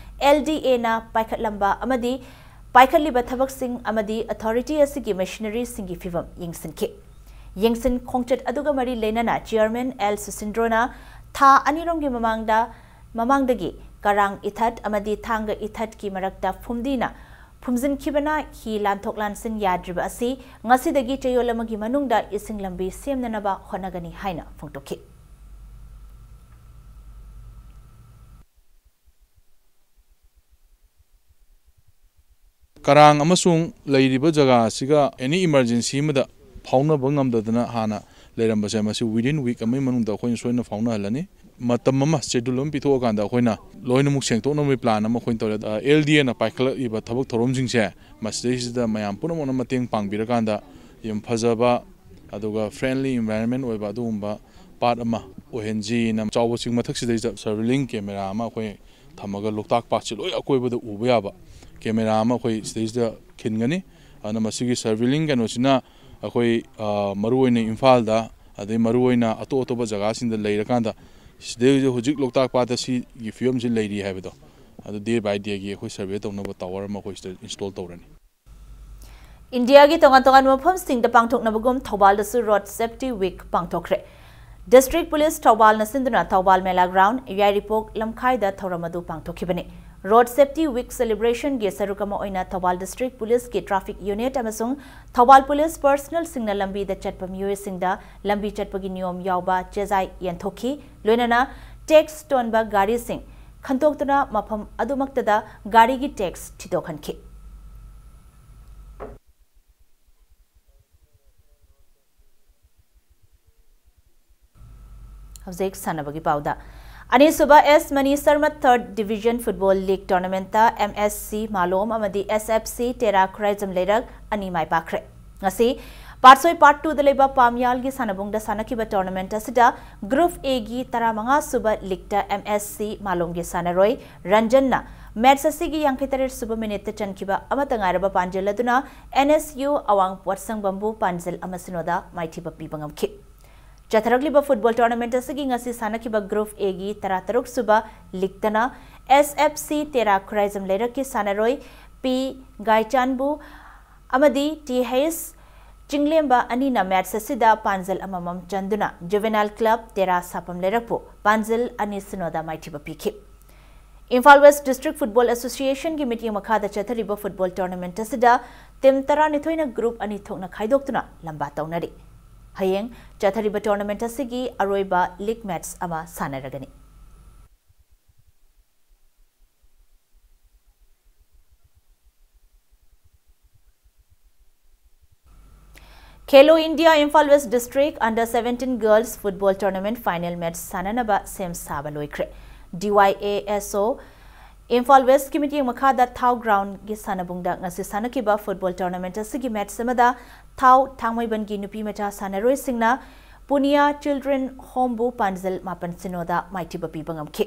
ꯑꯦꯜ ꯗꯤ ꯑꯦꯅ ꯄꯥꯏꯈꯠꯂꯝꯕ ꯑꯃꯗꯤ ꯄꯥꯏꯈꯠꯂꯤꯕ ꯊꯕꯛꯁꯤꯡ ꯑꯃꯗꯤ ꯑꯊꯣꯔꯤꯇꯤ ꯑꯁꯤꯒꯤ ꯃꯦꯁꯤꯅꯔꯤꯁꯤꯡꯒꯤ ꯐꯤꯕꯝ ꯌꯦꯡꯁꯤꯟꯈꯤ꯫ ꯌꯦꯡꯁꯤꯟ ꯈꯣꯡꯆꯠ ꯑꯗꯨꯒ ꯃꯔꯤ ꯂꯩꯅꯅ ꯆꯤꯌꯔꯃꯦꯟ ꯑꯦꯜ ꯁꯨꯁꯤꯟꯗ꯭ꯔꯣꯅ ꯊꯥ ꯑꯅꯤꯔꯣꯝꯒꯤ ꯃꯃꯥꯡꯗ, ꯃꯃꯥꯡꯗꯒꯤ ꯀꯔꯥꯡ ꯏꯊꯠ ꯑꯃꯗꯤ ꯊꯥꯡꯒ ꯏꯊꯠꯀꯤ ꯃꯔꯛꯇ ꯐꯨꯝꯗꯤꯅ ꯐꯨꯝꯖꯤꯟꯈꯤꯕꯅ ꯍꯤ ꯂꯥꯟꯊꯣꯛ ꯂꯥꯟꯁꯤꯟ ꯌꯥꯗ꯭ꯔꯤꯕ ꯑꯁꯤ ꯉꯁꯤꯗꯒꯤ ꯆꯌꯣꯜ ꯑꯃꯒꯤ ꯃꯅꯨꯡꯗ ꯏꯁꯤꯡ ꯂꯝꯕꯤ ꯁꯦꯝꯅꯅꯕ ꯍꯣꯠꯅꯒꯅꯤ ꯍꯥꯏꯅ ꯐꯣꯡꯗꯣꯛꯈꯤ꯫ ꯀꯔꯥꯡ ꯑꯃꯁꯨꯡ ꯂꯩꯔꯤꯕ ꯖꯒꯥ ꯑꯁꯤꯒ ꯑꯦꯅꯤ ꯏꯃꯥꯔꯖꯦꯟꯁꯤ ꯑꯃꯗ ꯐꯥꯎꯅꯕ ꯉꯝꯗꯗꯅ ꯍꯥꯟꯅ ꯂꯩꯔꯝꯕꯁꯦ, ꯃꯁꯤ within week ꯑꯃꯒꯤ ꯃꯅꯨꯡꯗ ꯑꯩꯈꯣꯏꯅ ꯁꯣꯏꯗꯅ ꯐꯥꯎꯅꯍꯜꯂꯅꯤ꯫ ꯃꯇꯝ ꯑꯃ, ꯁꯦꯗꯨꯜ ꯑꯃ ꯄꯤꯊꯣꯛꯑꯀꯥꯟꯗ ꯑꯩꯈꯣꯏꯅ ꯂꯣꯏꯅꯃꯛ ꯁꯦꯡꯗꯣꯛꯅꯕꯒꯤ ꯄ꯭ꯂꯥꯟ ꯑꯃ ꯑꯩꯈꯣꯏꯅ ꯇꯧꯔꯦ꯫ ꯑꯦꯜ ꯗꯤ ꯑꯦꯅ ꯄꯥꯏꯈꯠꯂꯛꯂꯤꯕ ꯊꯕꯛ ꯊꯧꯔꯝꯁꯤꯡꯁꯦ ꯃꯁꯤꯗꯩꯁꯤꯗ ꯃꯌꯥꯝ ꯄꯨꯝꯅꯃꯛꯅ ꯃꯇꯦꯡ ꯄꯥꯡꯕꯤꯔꯀꯥꯟꯗ ꯌꯥꯝ ꯐꯖꯕ ꯑꯗꯨꯒ friendly environment ꯑꯣꯏꯕ ꯑꯗꯨꯒꯨꯝꯕ ꯄꯥꯠ ꯑꯃ ꯑꯣꯏꯍꯟꯁꯤꯅ ꯆꯥꯎꯕ ꯆꯤꯡ ꯃꯊꯛꯁꯤꯗꯩꯗ surveilling camera ꯑꯃ ꯑꯩꯈꯣꯏ ꯊꯝꯃꯒ ꯂꯣꯛꯇꯥꯛ ꯄꯥꯠꯁꯤ ꯂꯣꯏ ꯑꯀꯣꯏꯕꯗ ꯎꯕ ꯌꯥꯕ camera ꯑꯃ ꯑꯩꯈꯣꯏ ꯁꯤꯗꯩꯁꯤꯗ ꯈꯤꯟꯒꯅꯤ꯫ ꯑꯗꯨꯅ ꯃꯁꯤꯒꯤ surveilling ꯀꯩꯅꯣꯁꯤꯅ ꯑꯩꯈꯣꯏ, ꯑ, ꯃꯔꯨꯑꯣꯏꯅ ꯏꯝꯐꯥꯜꯗ, ꯑꯗꯩ ꯃꯔꯨꯑꯣꯏꯅ ꯑꯇꯣꯞ ꯑꯇꯣꯞꯄ ꯖꯒꯥꯁꯤꯡꯗ ꯂꯩꯔꯀꯥꯟꯗ ꯁꯤꯗꯩ ꯍꯧꯖꯤꯛ, ꯍꯧꯖꯤꯛ ꯂꯣꯛꯇꯥꯛ ꯄꯥꯠꯇ ꯁꯤꯒꯤ ꯐꯤꯕꯝꯁꯤ ꯂꯩꯔꯤ ꯍꯥꯏꯕꯗꯣ, ꯑꯗꯨ day by dayꯒꯤ ꯑꯩꯈꯣꯏ survey ꯇꯧꯅꯕ tower ꯑꯃ ꯑꯩꯈꯣꯏ ꯁꯤꯗ install ꯇꯧꯔꯅꯤ꯫ ꯏꯟꯗꯤꯌꯥꯒꯤ ꯇꯣꯉꯥꯟ ꯇꯣꯉꯥꯟꯕ ꯃꯐꯝꯁꯤꯡꯗ ꯄꯥꯡꯊꯣꯛꯅꯕꯒꯨꯝ ꯊꯧꯕꯥꯜꯗꯁꯨ Road Safety Week ꯄꯥꯡꯊꯣꯛꯈ꯭ꯔꯦ꯫ District Police ꯊꯧꯕꯥꯜꯅ ꯁꯤꯟꯗꯨꯅ ꯊꯧꯕꯥꯜ ꯃꯦꯂꯥ ground, ꯌꯥꯏꯔꯤꯄꯣꯛ ꯂꯝꯈꯥꯏꯗ ꯊꯧꯔꯝ ꯑꯗꯨ ꯄꯥꯡꯊꯣꯛꯈꯤꯕꯅꯤ꯫ Road Safety Week celebrationꯒꯤ ꯁꯔꯨꯛ ꯑꯃ ꯑꯣꯏꯅ ꯊꯧꯕꯥꯜ District Policeꯀꯤ traffic unit ꯑꯃꯁꯨꯡ ꯊꯧꯕꯥꯜ police personnelꯁꯤꯡꯅ ꯂꯝꯕꯤꯗ ꯆꯠꯄ ꯃꯤꯑꯣꯏꯁꯤꯡꯗ ꯂꯝꯕꯤ ꯆꯠꯄꯒꯤ ꯅꯤꯌꯣꯝ ꯌꯥꯎꯕ ꯆꯦꯖꯥꯏ ꯌꯦꯟꯊꯣꯛꯈꯤ꯫ ꯂꯣꯏꯅꯅ tax ꯇꯣꯟꯕ ꯒꯥꯔꯤꯁꯤꯡ ꯈꯟꯇꯣꯛꯇꯨꯅ ꯃꯐꯝ ꯑꯗꯨꯃꯛꯇꯗ ꯒꯥꯔꯤꯒꯤ tax ꯊꯤꯗꯣꯛꯍꯟꯈꯤ꯫ ꯍꯧꯖꯤꯛ ꯁꯥꯟꯅꯕꯒꯤ ꯄꯥꯎꯗ꯫ ꯑꯅꯤꯁꯨꯕ S Mani Sharma third division football league ꯇꯣꯔꯅꯥꯃꯦꯟꯠꯇ ꯑꯦꯝ ꯑꯦꯁ ꯁꯤ ꯃꯥꯂꯣꯝ ꯑꯃꯗꯤ ꯑꯦꯁ ꯑꯦꯐ ꯁꯤ ꯇꯦꯔꯥ ꯈꯨꯔꯥꯏꯖꯝ ꯂꯩꯔꯛ ꯑꯅꯤ ꯃꯥꯏ ꯄꯥꯛꯈ꯭ꯔꯦ꯫ ꯉꯁꯤ ꯄꯥꯠꯁꯣꯏ ꯄꯥꯔꯠ ꯇꯨꯗ ꯂꯩꯕ ꯄꯥꯝꯌꯥꯜꯒꯤ ꯁꯥꯟꯅꯕꯨꯡꯗ ꯁꯥꯟꯅꯈꯤꯕ ꯇꯣꯔꯅꯥꯃꯦꯟꯠ ꯑꯁꯤꯗ ꯒ꯭ꯔꯨꯞ ꯑꯦꯒꯤ ꯇꯔꯥꯃꯉꯥ ꯁꯨꯕ ꯂꯤꯒꯇ ꯑꯦꯝ ꯑꯦꯁ ꯁꯤ ꯃꯥꯂꯣꯝꯒꯤ ꯁꯥꯟꯅꯔꯣꯏ ꯔꯟꯖꯟꯅ ꯃꯦꯠꯆ ꯑꯁꯤꯒꯤ ꯌꯥꯡꯈꯩ ꯇꯔꯦꯠ ꯁꯨꯕ ꯃꯤꯅꯤꯠꯇ ꯆꯟꯈꯤꯕ ꯑꯃꯠꯇ ꯉꯥꯏꯔꯕ ꯄꯥꯟꯖꯤꯜ ꯑꯗꯨꯅ ꯑꯦꯟ ꯑꯦꯁ ꯌꯨ ꯑꯋꯥꯡ ꯄꯣꯠꯁꯪꯕꯝꯕꯨ ꯄꯥꯟꯖꯤꯜ ꯑꯃ ꯁꯤꯅꯣꯗ ꯃꯥꯏꯊꯤꯕ ꯄꯤꯕ ꯉꯝꯈꯤ꯫ ꯆꯠꯊꯔꯛꯂꯤꯕ ꯐꯨꯠꯕꯣꯜ ꯇꯣꯔꯅꯥꯃꯦꯟꯠ ꯑꯁꯤꯒꯤ ꯉꯁꯤ ꯁꯥꯟꯅꯈꯤꯕ ꯒ꯭ꯔꯨꯞ ꯑꯦꯒꯤ ꯇꯔꯥꯇꯔꯨꯛ ꯁꯨꯕ ꯂꯤꯒꯇꯅ ꯑꯦꯁ ꯑꯦꯐ ꯁꯤ ꯇꯦꯔꯥ ꯈꯨꯔꯥꯏꯖꯝ ꯂꯩꯔꯛꯀꯤ ꯁꯥꯟꯅꯔꯣꯏ ꯄꯤ ꯒꯥꯏꯆꯥꯟꯕꯨ ꯑꯃꯗꯤ ꯇꯤ ꯍꯩꯆ ꯆꯤꯡꯂꯦꯝꯕ ꯑꯅꯤꯅ ꯃꯦꯠꯆ ꯑꯁꯤꯗ ꯄꯥꯟꯖꯤꯜ ꯑꯃꯃꯝ ꯆꯟꯗꯨꯅ ꯖꯨꯚꯦꯅꯥꯏꯜ ꯀ꯭ꯂꯕ ꯇꯦꯔꯥ ꯁꯥꯄꯝ ꯂꯩꯔꯛꯄꯨ ꯄꯥꯟꯖꯤꯜ ꯑꯅꯤ ꯁꯤꯅꯣꯗ ꯃꯥꯏꯊꯤꯕ ꯄꯤꯈꯤ꯫ ꯏꯝꯐꯥꯜ ꯋꯦꯁ ꯗꯤꯁꯇ꯭ꯔꯤꯛ ꯐꯨꯠꯕꯣꯜ ꯑꯦꯁꯣꯁꯤꯌꯦꯁꯟꯒꯤ ꯃꯤꯠꯌꯦꯡ ꯃꯈꯥꯗ ꯆꯠꯊꯔꯤꯕ ꯐꯨꯠꯕꯣꯜ ꯇꯣꯔꯅꯥꯃꯦꯟꯠ ꯑꯁꯤꯗ ꯇꯤꯝ ꯇꯔꯥꯅꯤꯊꯣꯏꯅ ꯒ꯭ꯔꯨꯞ ꯑꯅꯤ ꯊꯣꯛꯅ ꯈꯥꯏꯗꯣꯛꯇꯨꯅ ꯂꯝꯕꯥ ꯇꯧꯅꯔꯤ꯫ ꯍꯌꯦꯡ ꯆꯠꯊꯔꯤꯕ ꯇꯣꯔꯅꯥꯃꯦꯟꯠ ꯑꯁꯤꯒꯤ ꯑꯔꯣꯏꯕ ꯂꯤꯒ ꯃꯦꯠꯆ ꯑꯃ ꯁꯥꯟꯅꯔꯒꯅꯤ꯫ Khelo India Imphal west district under seventeen girls football tournament final match ꯁꯥꯟꯅꯅꯕ ꯁꯦꯝ ꯁꯥꯕ ꯂꯣꯏꯈ꯭ꯔꯦ꯫ ꯗꯤ ꯋꯥꯏ ꯑꯦ ꯑꯦꯁ ꯑꯣ ꯏꯝꯐꯥꯜ ꯋꯦꯁꯀꯤ ꯃꯤꯠꯌꯦꯡ ꯃꯈꯥꯗ ꯊꯥꯎ ꯒ꯭ꯔꯥꯎꯟꯒꯤ ꯁꯥꯟꯅꯕꯨꯡꯗ ꯉꯁꯤ ꯁꯥꯟꯅꯈꯤꯕ ꯐꯨꯠꯕꯣꯜ ꯇꯣꯔꯅꯥꯃꯦꯟꯠ ꯑꯁꯤꯒꯤ ꯃꯦꯠꯆ ꯑꯃꯗ ꯊꯥꯎ ꯊꯥꯡꯃꯩꯕꯟꯒꯤ ꯅꯨꯄꯤ ꯃꯆꯥ ꯁꯥꯟꯅꯔꯣꯏꯁꯤꯡꯅ ꯄꯨꯅꯤꯌꯥ ꯆꯤꯜꯗ꯭ꯔꯦꯟ ꯍꯣꯝꯕꯨ ꯄꯥꯟꯖꯤꯜ ꯃꯥꯄꯟ ꯁꯤꯅꯣꯗ ꯃꯥꯏꯊꯤꯕ ꯄꯤꯕ ꯉꯝꯈꯤ꯫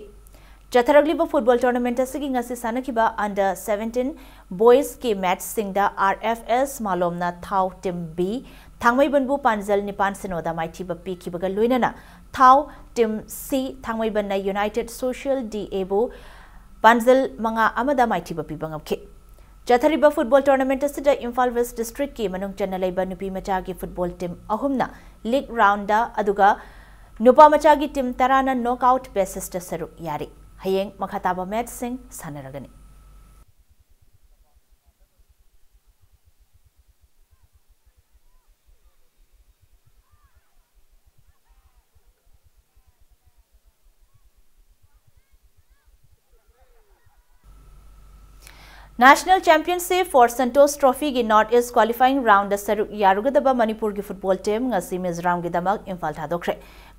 ꯆꯠꯊꯔꯛꯂꯤꯕ ꯐꯨꯠꯕꯣꯜ ꯇꯣꯔꯅꯥꯃꯦꯟꯠ ꯑꯁꯤꯒꯤ ꯉꯁꯤ ꯁꯥꯟꯅꯈꯤꯕ ꯑꯟꯗꯔ ꯁꯚꯦꯟꯇꯤꯟ ꯕꯣꯏꯁꯀꯤ ꯃꯦꯠꯆꯁꯤꯡꯗ ꯑꯥꯔ ꯑꯦꯐ ꯑꯦꯁ ꯃꯥꯂꯣꯝꯅ ꯊꯥꯎ ꯇꯤꯝ ꯕꯤ ꯊꯥꯡꯃꯩꯕꯟꯕꯨ ꯄꯥꯟꯖꯜ ꯅꯤꯄꯥꯟ ꯁꯤꯅꯣꯗ ꯃꯥꯏꯊꯤꯕ ꯄꯤꯈꯤꯕꯒ ꯂꯣꯏꯅꯅ ꯊꯥꯎ ꯇꯤꯝ ꯁꯤ ꯊꯥꯡꯃꯩꯕꯟꯅ ꯌꯨꯅꯥꯏꯇꯦꯠ ꯁꯣꯁꯤꯌꯦꯜ ꯗꯤ ꯑꯦꯕꯨ ꯄꯥꯟꯖꯜ ꯃꯉꯥ ꯑꯃꯗ ꯃꯥꯏꯊꯤꯕ ꯄꯤꯕ ꯉꯝꯈꯤ꯫ ꯆꯠꯊꯔꯤꯕ ꯐꯨꯠꯕꯣꯜ ꯇꯣꯔꯅꯥꯃꯦꯟꯠ ꯑꯁꯤꯗ ꯏꯝꯐꯥꯜ ꯋꯦꯁ ꯗꯤꯁꯇ꯭ꯔꯤꯛꯀꯤ ꯃꯅꯨꯡ ꯆꯟꯅ ꯂꯩꯕ ꯅꯨꯄꯤ ꯃꯆꯥꯒꯤ ꯐꯨꯠꯕꯣꯜ ꯇꯤꯝ ꯑꯍꯨꯝꯅ ꯂꯤꯒ ꯔꯥꯎꯟꯗ, ꯑꯗꯨꯒ ꯅꯨꯄꯥ ꯃꯆꯥꯒꯤ ꯇꯤꯝ ꯇꯔꯥꯅ ꯅꯣꯛꯑꯥꯎꯠ ꯕꯦꯁꯤꯁꯇ ꯁꯔꯨꯛ ꯌꯥꯔꯤ꯫ ꯍꯌꯦꯡ ꯃꯈꯥ ꯇꯥꯕ ꯃꯦꯠꯆꯁꯤꯡ ꯁꯥꯟꯅꯔꯒꯅꯤ꯫ National Championship for Santosh Trophy ꯒꯤ North East Qualifying Round ꯗ ꯁꯔꯨꯛ ꯌꯥꯔꯨꯒꯗꯕ ꯃꯅꯤꯄꯨꯔꯒꯤ football team ꯉꯁꯤ ꯃꯤꯖꯣꯔꯥꯝꯒꯤꯗꯃꯛ ꯏꯝꯐꯥꯜ ꯊꯥꯗꯣꯛꯈ꯭ꯔꯦ꯫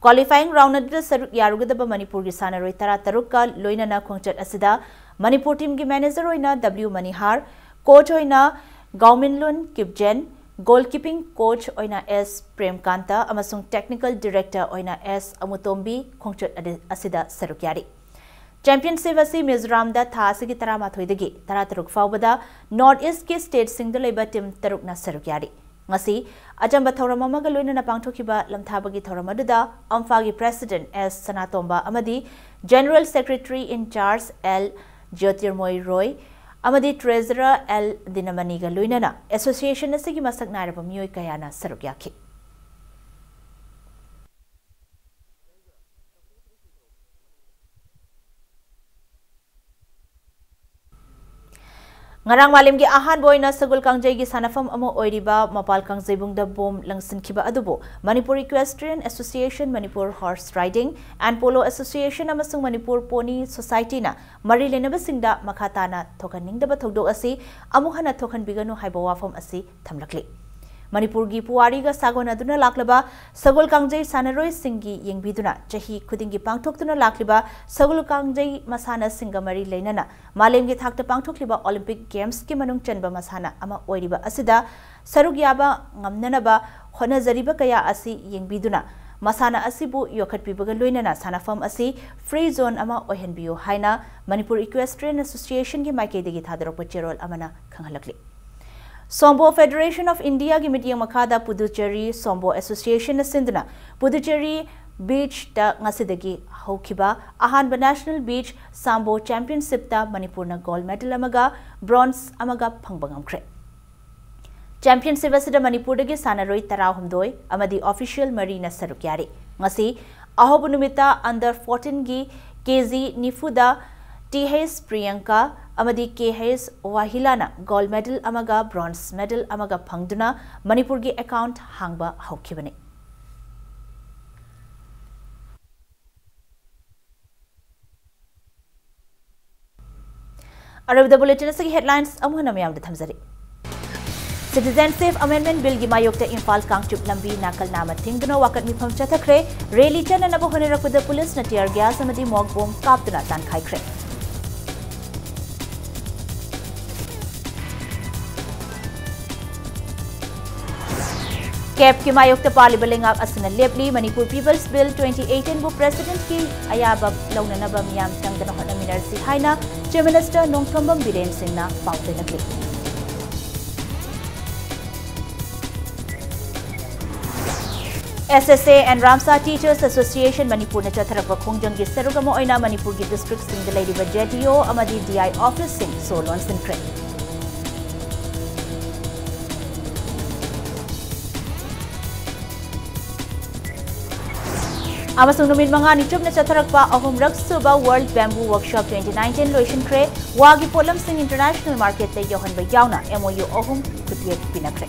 Qualifying round ꯑꯗꯨꯗ ꯁꯔꯨꯛ ꯌꯥꯔꯨꯒꯗꯕ ꯃꯅꯤꯄꯨꯔꯒꯤ ꯁꯥꯟꯅꯔꯣꯏ ꯇꯔꯥꯇꯔꯨꯛꯀ ꯂꯣꯏꯅꯅ ꯈꯣꯡꯆꯠ ꯑꯁꯤꯗ ꯃꯅꯤꯄꯨꯔ team ꯒꯤ manager ꯑꯣꯏꯅ W ꯃꯅꯤꯍꯥꯔ, coach ꯑꯣꯏꯅ ꯒꯥꯎꯃꯤꯟꯂꯨꯟ ꯀꯤꯞꯖꯦꯟ, goalkeeping coach ꯑꯣꯏꯅ S ꯄ꯭ꯔꯦꯝꯀꯥꯟꯇ ꯑꯃꯁꯨꯡ technical director ꯑꯣꯏꯅ S ꯑꯃꯨꯇꯣꯝꯕꯤ ꯈꯣꯡꯆꯠ ꯑꯗꯤ-, ꯑꯁꯤꯗ ꯁꯔꯨꯛ ꯌꯥꯔꯤ꯫ Championship ꯑꯁꯤ ꯃꯤꯖꯣꯔꯥꯝꯗ ꯊꯥ ꯑꯁꯤꯒꯤ ꯇꯔꯥꯃꯥꯊꯣꯏꯗꯒꯤ ꯇꯔꯥꯇꯔꯨꯛ ꯐꯥꯎꯕꯗ North East ꯀꯤ state ꯁꯤꯡꯗ ꯂꯩꯕ team ꯇꯔꯨꯛꯅ ꯁꯔꯨꯛ ꯌꯥꯔꯤ꯫ ꯉꯁꯤ ꯑꯆꯝꯕ ꯊꯧꯔꯝ ꯑꯃꯒ ꯂꯣꯏꯅꯅ ꯄꯥꯡꯊꯣꯛꯈꯤꯕ ꯂꯝꯊꯥꯕꯒꯤ ꯊꯧꯔꯝ ꯑꯗꯨꯗ ꯑꯝꯐꯥꯒꯤ president S ꯁꯅꯥꯇꯣꯝꯕ ꯑꯃꯗꯤ general secretary in charge L ꯖ꯭ꯌꯣꯇꯤꯔꯃꯣꯏ ꯔꯣꯏ ꯑꯃꯗꯤ treasurer L ꯗꯤꯅꯃꯅꯤꯒ ꯂꯣꯏꯅꯅ association ꯑꯁꯤꯒꯤ ꯃꯁꯛ ꯅꯥꯏꯔꯕ ꯃꯤꯑꯣꯏ ꯀꯌꯥꯅ ꯁꯔꯨꯛ ꯌꯥꯈꯤ꯫ ꯉꯔꯥꯡ ꯃꯥꯂꯦꯝꯒꯤ ꯑꯍꯥꯟꯕ ꯑꯣꯏꯅ ꯁꯒꯣꯜ ꯀꯥꯡꯖꯩꯒꯤ ꯁꯥꯟꯅꯐꯝ ꯑꯃ ꯑꯣꯏꯔꯤꯕ ꯃꯄꯥꯜ ꯀꯥꯡꯖꯩꯕꯨꯡꯗ ꯕꯣꯝ ꯂꯪꯁꯤꯟꯈꯤꯕ ꯑꯗꯨꯕꯨ Manipur Equestrian Association, Manipur Horse Riding and Polo Association ꯑꯃꯁꯨꯡ ꯃꯅꯤꯄꯨꯔ Pony Society ꯅ ꯃꯔꯤ ꯂꯩꯅꯕꯁꯤꯡꯗ ꯃꯈꯥ ꯇꯥꯅ ꯊꯣꯛꯍꯟꯅꯤꯡꯗꯕ ꯊꯧꯗꯣꯛ ꯑꯁꯤ ꯑꯃꯨꯛ ꯍꯟꯅ ꯊꯣꯛꯍꯟꯕꯤꯒꯅꯨ ꯍꯥꯏꯕ ꯋꯥꯐꯝ ꯑꯁꯤ ꯊꯝꯂꯛꯂꯤ꯫ ꯃꯅꯤꯄꯨꯔꯒꯤ ꯄꯨꯋꯥꯔꯤꯒ ꯁꯥꯒꯣꯟꯅꯗꯨꯅ ꯂꯥꯛꯂꯕ ꯁꯒꯣꯜ ꯀꯥꯡꯖꯩ ꯁꯥꯟꯅꯔꯣꯏꯁꯤꯡꯒꯤ ꯌꯦꯡꯕꯤꯗꯨꯅ ꯆꯍꯤ ꯈꯨꯗꯤꯡꯒꯤ ꯄꯥꯡꯊꯣꯛꯇꯨꯅ ꯂꯥꯛꯂꯤꯕ ꯁꯒꯣꯜ ꯀꯥꯡꯖꯩ ꯃꯁꯥꯟꯅꯁꯤꯡꯒ ꯃꯔꯤ ꯂꯩꯅꯅ ꯃꯥꯂꯦꯝꯒꯤ ꯊꯥꯛꯇ ꯄꯥꯡꯊꯣꯛꯂꯤꯕ Olympic Games ꯀꯤ ꯃꯅꯨꯡ ꯆꯟꯕ ꯃꯁꯥꯟꯅ ꯑꯃ ꯑꯣꯏꯔꯤꯕ ꯑꯁꯤꯗ ꯁꯔꯨꯛ ꯌꯥꯕ ꯉꯝꯅꯅꯕ ꯍꯣꯠꯅꯖꯔꯤꯕ ꯀꯌꯥ ꯑꯁꯤ ꯌꯦꯡꯕꯤꯗꯨꯅ ꯃꯁꯥꯟꯅ ꯑꯁꯤꯕꯨ ꯌꯣꯛꯈꯠꯄꯤꯕꯒ ꯂꯣꯏꯅꯅ ꯁꯥꯟꯅꯐꯝ ꯑꯁꯤ free zone ꯑꯃ ꯑꯣꯏꯍꯟꯕꯤꯌꯨ ꯍꯥꯏꯅ ꯃꯅꯤꯄꯨꯔ Equestrian Association ꯒꯤ ꯃꯥꯏꯀꯩꯗꯒꯤ ꯊꯥꯗꯣꯔꯛꯄ ꯆꯦꯔꯣꯜ ꯑꯃꯅ ꯈꯪꯍꯜꯂꯛꯂꯤ꯫ Sombo Federation of India ꯒꯤ ꯃꯤꯠꯌꯦꯡ ꯃꯈꯥꯗ ꯄꯨꯗꯨꯆꯦꯔꯤ Sombo Association ꯅ ꯁꯤꯟꯗꯨꯅ ꯄꯨꯗꯨꯆꯦꯔꯤ beach ꯇ ꯉꯁꯤꯗꯒꯤ ꯍꯧꯈꯤꯕ ꯑꯍꯥꯟꯕ National Beach Sambo Championship ꯇ ꯃꯅꯤꯄꯨꯔꯅ gold medal ꯑꯃꯒ bronze ꯑꯃꯒ ꯐꯪꯕ ꯉꯝꯈ꯭ꯔꯦ꯫ Championship ꯑꯁꯤꯗ ꯃꯅꯤꯄꯨꯔꯗꯒꯤ ꯁꯥꯟꯅꯔꯣꯏ ꯇꯔꯥꯍꯨꯝꯗꯣꯏ ꯑꯃꯗꯤ official ꯃꯔꯤꯅ ꯁꯔꯨꯛ ꯌꯥꯔꯤ꯫ ꯉꯁꯤ ꯑꯍꯧꯕ ꯅꯨꯃꯤꯠꯇ under fourteen ꯒꯤ K G ꯅꯤꯐꯨꯗ T H ꯄ꯭ꯔꯤꯌꯪꯀꯥ ꯑꯃꯗꯤ K H ꯋꯥꯍꯤꯂꯥꯅ gold medal ꯑꯃꯒ bronze medal ꯑꯃꯒ ꯐꯪꯗꯨꯅ ꯃꯅꯤꯄꯨꯔꯒꯤ account ꯍꯥꯡꯕ ꯍꯧꯈꯤꯕꯅꯤ꯫ ꯑꯔꯣꯏꯕꯗ bulletin ꯑꯁꯤꯒꯤ headlines ꯑꯃꯨꯛ ꯍꯟꯅ ꯃꯌꯥꯝꯗ ꯊꯝꯖꯔꯤ꯫ Citizenship Amendment Billꯒꯤ ꯃꯥꯌꯣꯛꯇ ꯏꯝꯐꯥꯜ ꯀꯥꯡꯆꯤꯞ ꯂꯝꯕꯤ ꯅꯥꯀꯜ ꯅꯥꯝꯃ ꯊꯤꯡꯗꯨꯅ ꯋꯥꯀꯠ ꯃꯤꯐꯝ ꯆꯠꯊꯈ꯭ꯔꯦ꯫ Rally ꯆꯠꯅꯅꯕ ꯍꯣꯠꯅꯔꯛꯄꯗ ꯄꯨꯂꯤꯁꯅ tear gas ꯑꯃꯗꯤ mock bomb ꯀꯥꯞꯇꯨꯅ ꯇꯥꯟꯈꯥꯏꯈ꯭ꯔꯦ꯫ CABꯀꯤ ꯃꯥꯌꯣꯛꯇ ꯄꯥꯜꯂꯤꯕ ꯂꯩꯉꯥꯛ ꯑꯁꯤꯅ ꯂꯦꯞꯂꯤ꯫ Manipur People's Bill twenty eighteenꯕꯨ Presidentꯀꯤ ꯑꯌꯥꯕ ꯂꯧꯅꯅꯕ ꯃꯤꯌꯥꯝ ꯆꯪꯗꯅ ꯍꯣꯠꯅꯃꯤꯟꯅꯔꯁꯤ ꯍꯥꯏꯅ Chief Minister ꯅꯣꯡꯊꯣꯝꯕꯝ ꯕꯤꯔꯦꯟ ꯁꯤꯡꯅ ꯄꯥꯎꯗꯝꯂꯛꯂꯤ꯫ SSA and Ramsa Teachers Association ꯃꯅꯤꯄꯨꯔꯅ ꯆꯠꯊꯔꯛꯄ ꯈꯣꯡꯖꯪꯒꯤ ꯁꯔꯨꯛ ꯑꯃ ꯑꯣꯏꯅ ꯃꯅꯤꯄꯨꯔꯒꯤ districtꯁꯤꯡꯗ ꯂꯩꯔꯤꯕ ZEO ꯑꯃꯗꯤ DI officeꯁꯤꯡ ꯁꯣ ꯂꯣꯟꯁꯤꯟꯈ꯭ꯔꯦ꯫ ꯑꯃꯁꯨꯡ ꯅꯨꯃꯤꯠ ꯃꯉꯥꯅꯤ ꯆꯨꯞꯅ ꯆꯠꯊꯔꯛꯄ ꯑꯍꯨꯝꯔꯛ ꯁꯨꯕ World Bamboo Workshop twenty nineteen ꯂꯣꯏꯁꯤꯟꯈ꯭ꯔꯦ꯫ ꯋꯥꯒꯤ ꯄꯣꯠꯂꯝꯁꯤꯡ international marketꯇ ꯌꯧꯍꯟꯕ ꯌꯥꯎꯅ MOU ꯑꯍꯨꯝ ꯈꯨꯠꯌꯦꯛ ꯄꯤꯅꯈ꯭ꯔꯦ꯫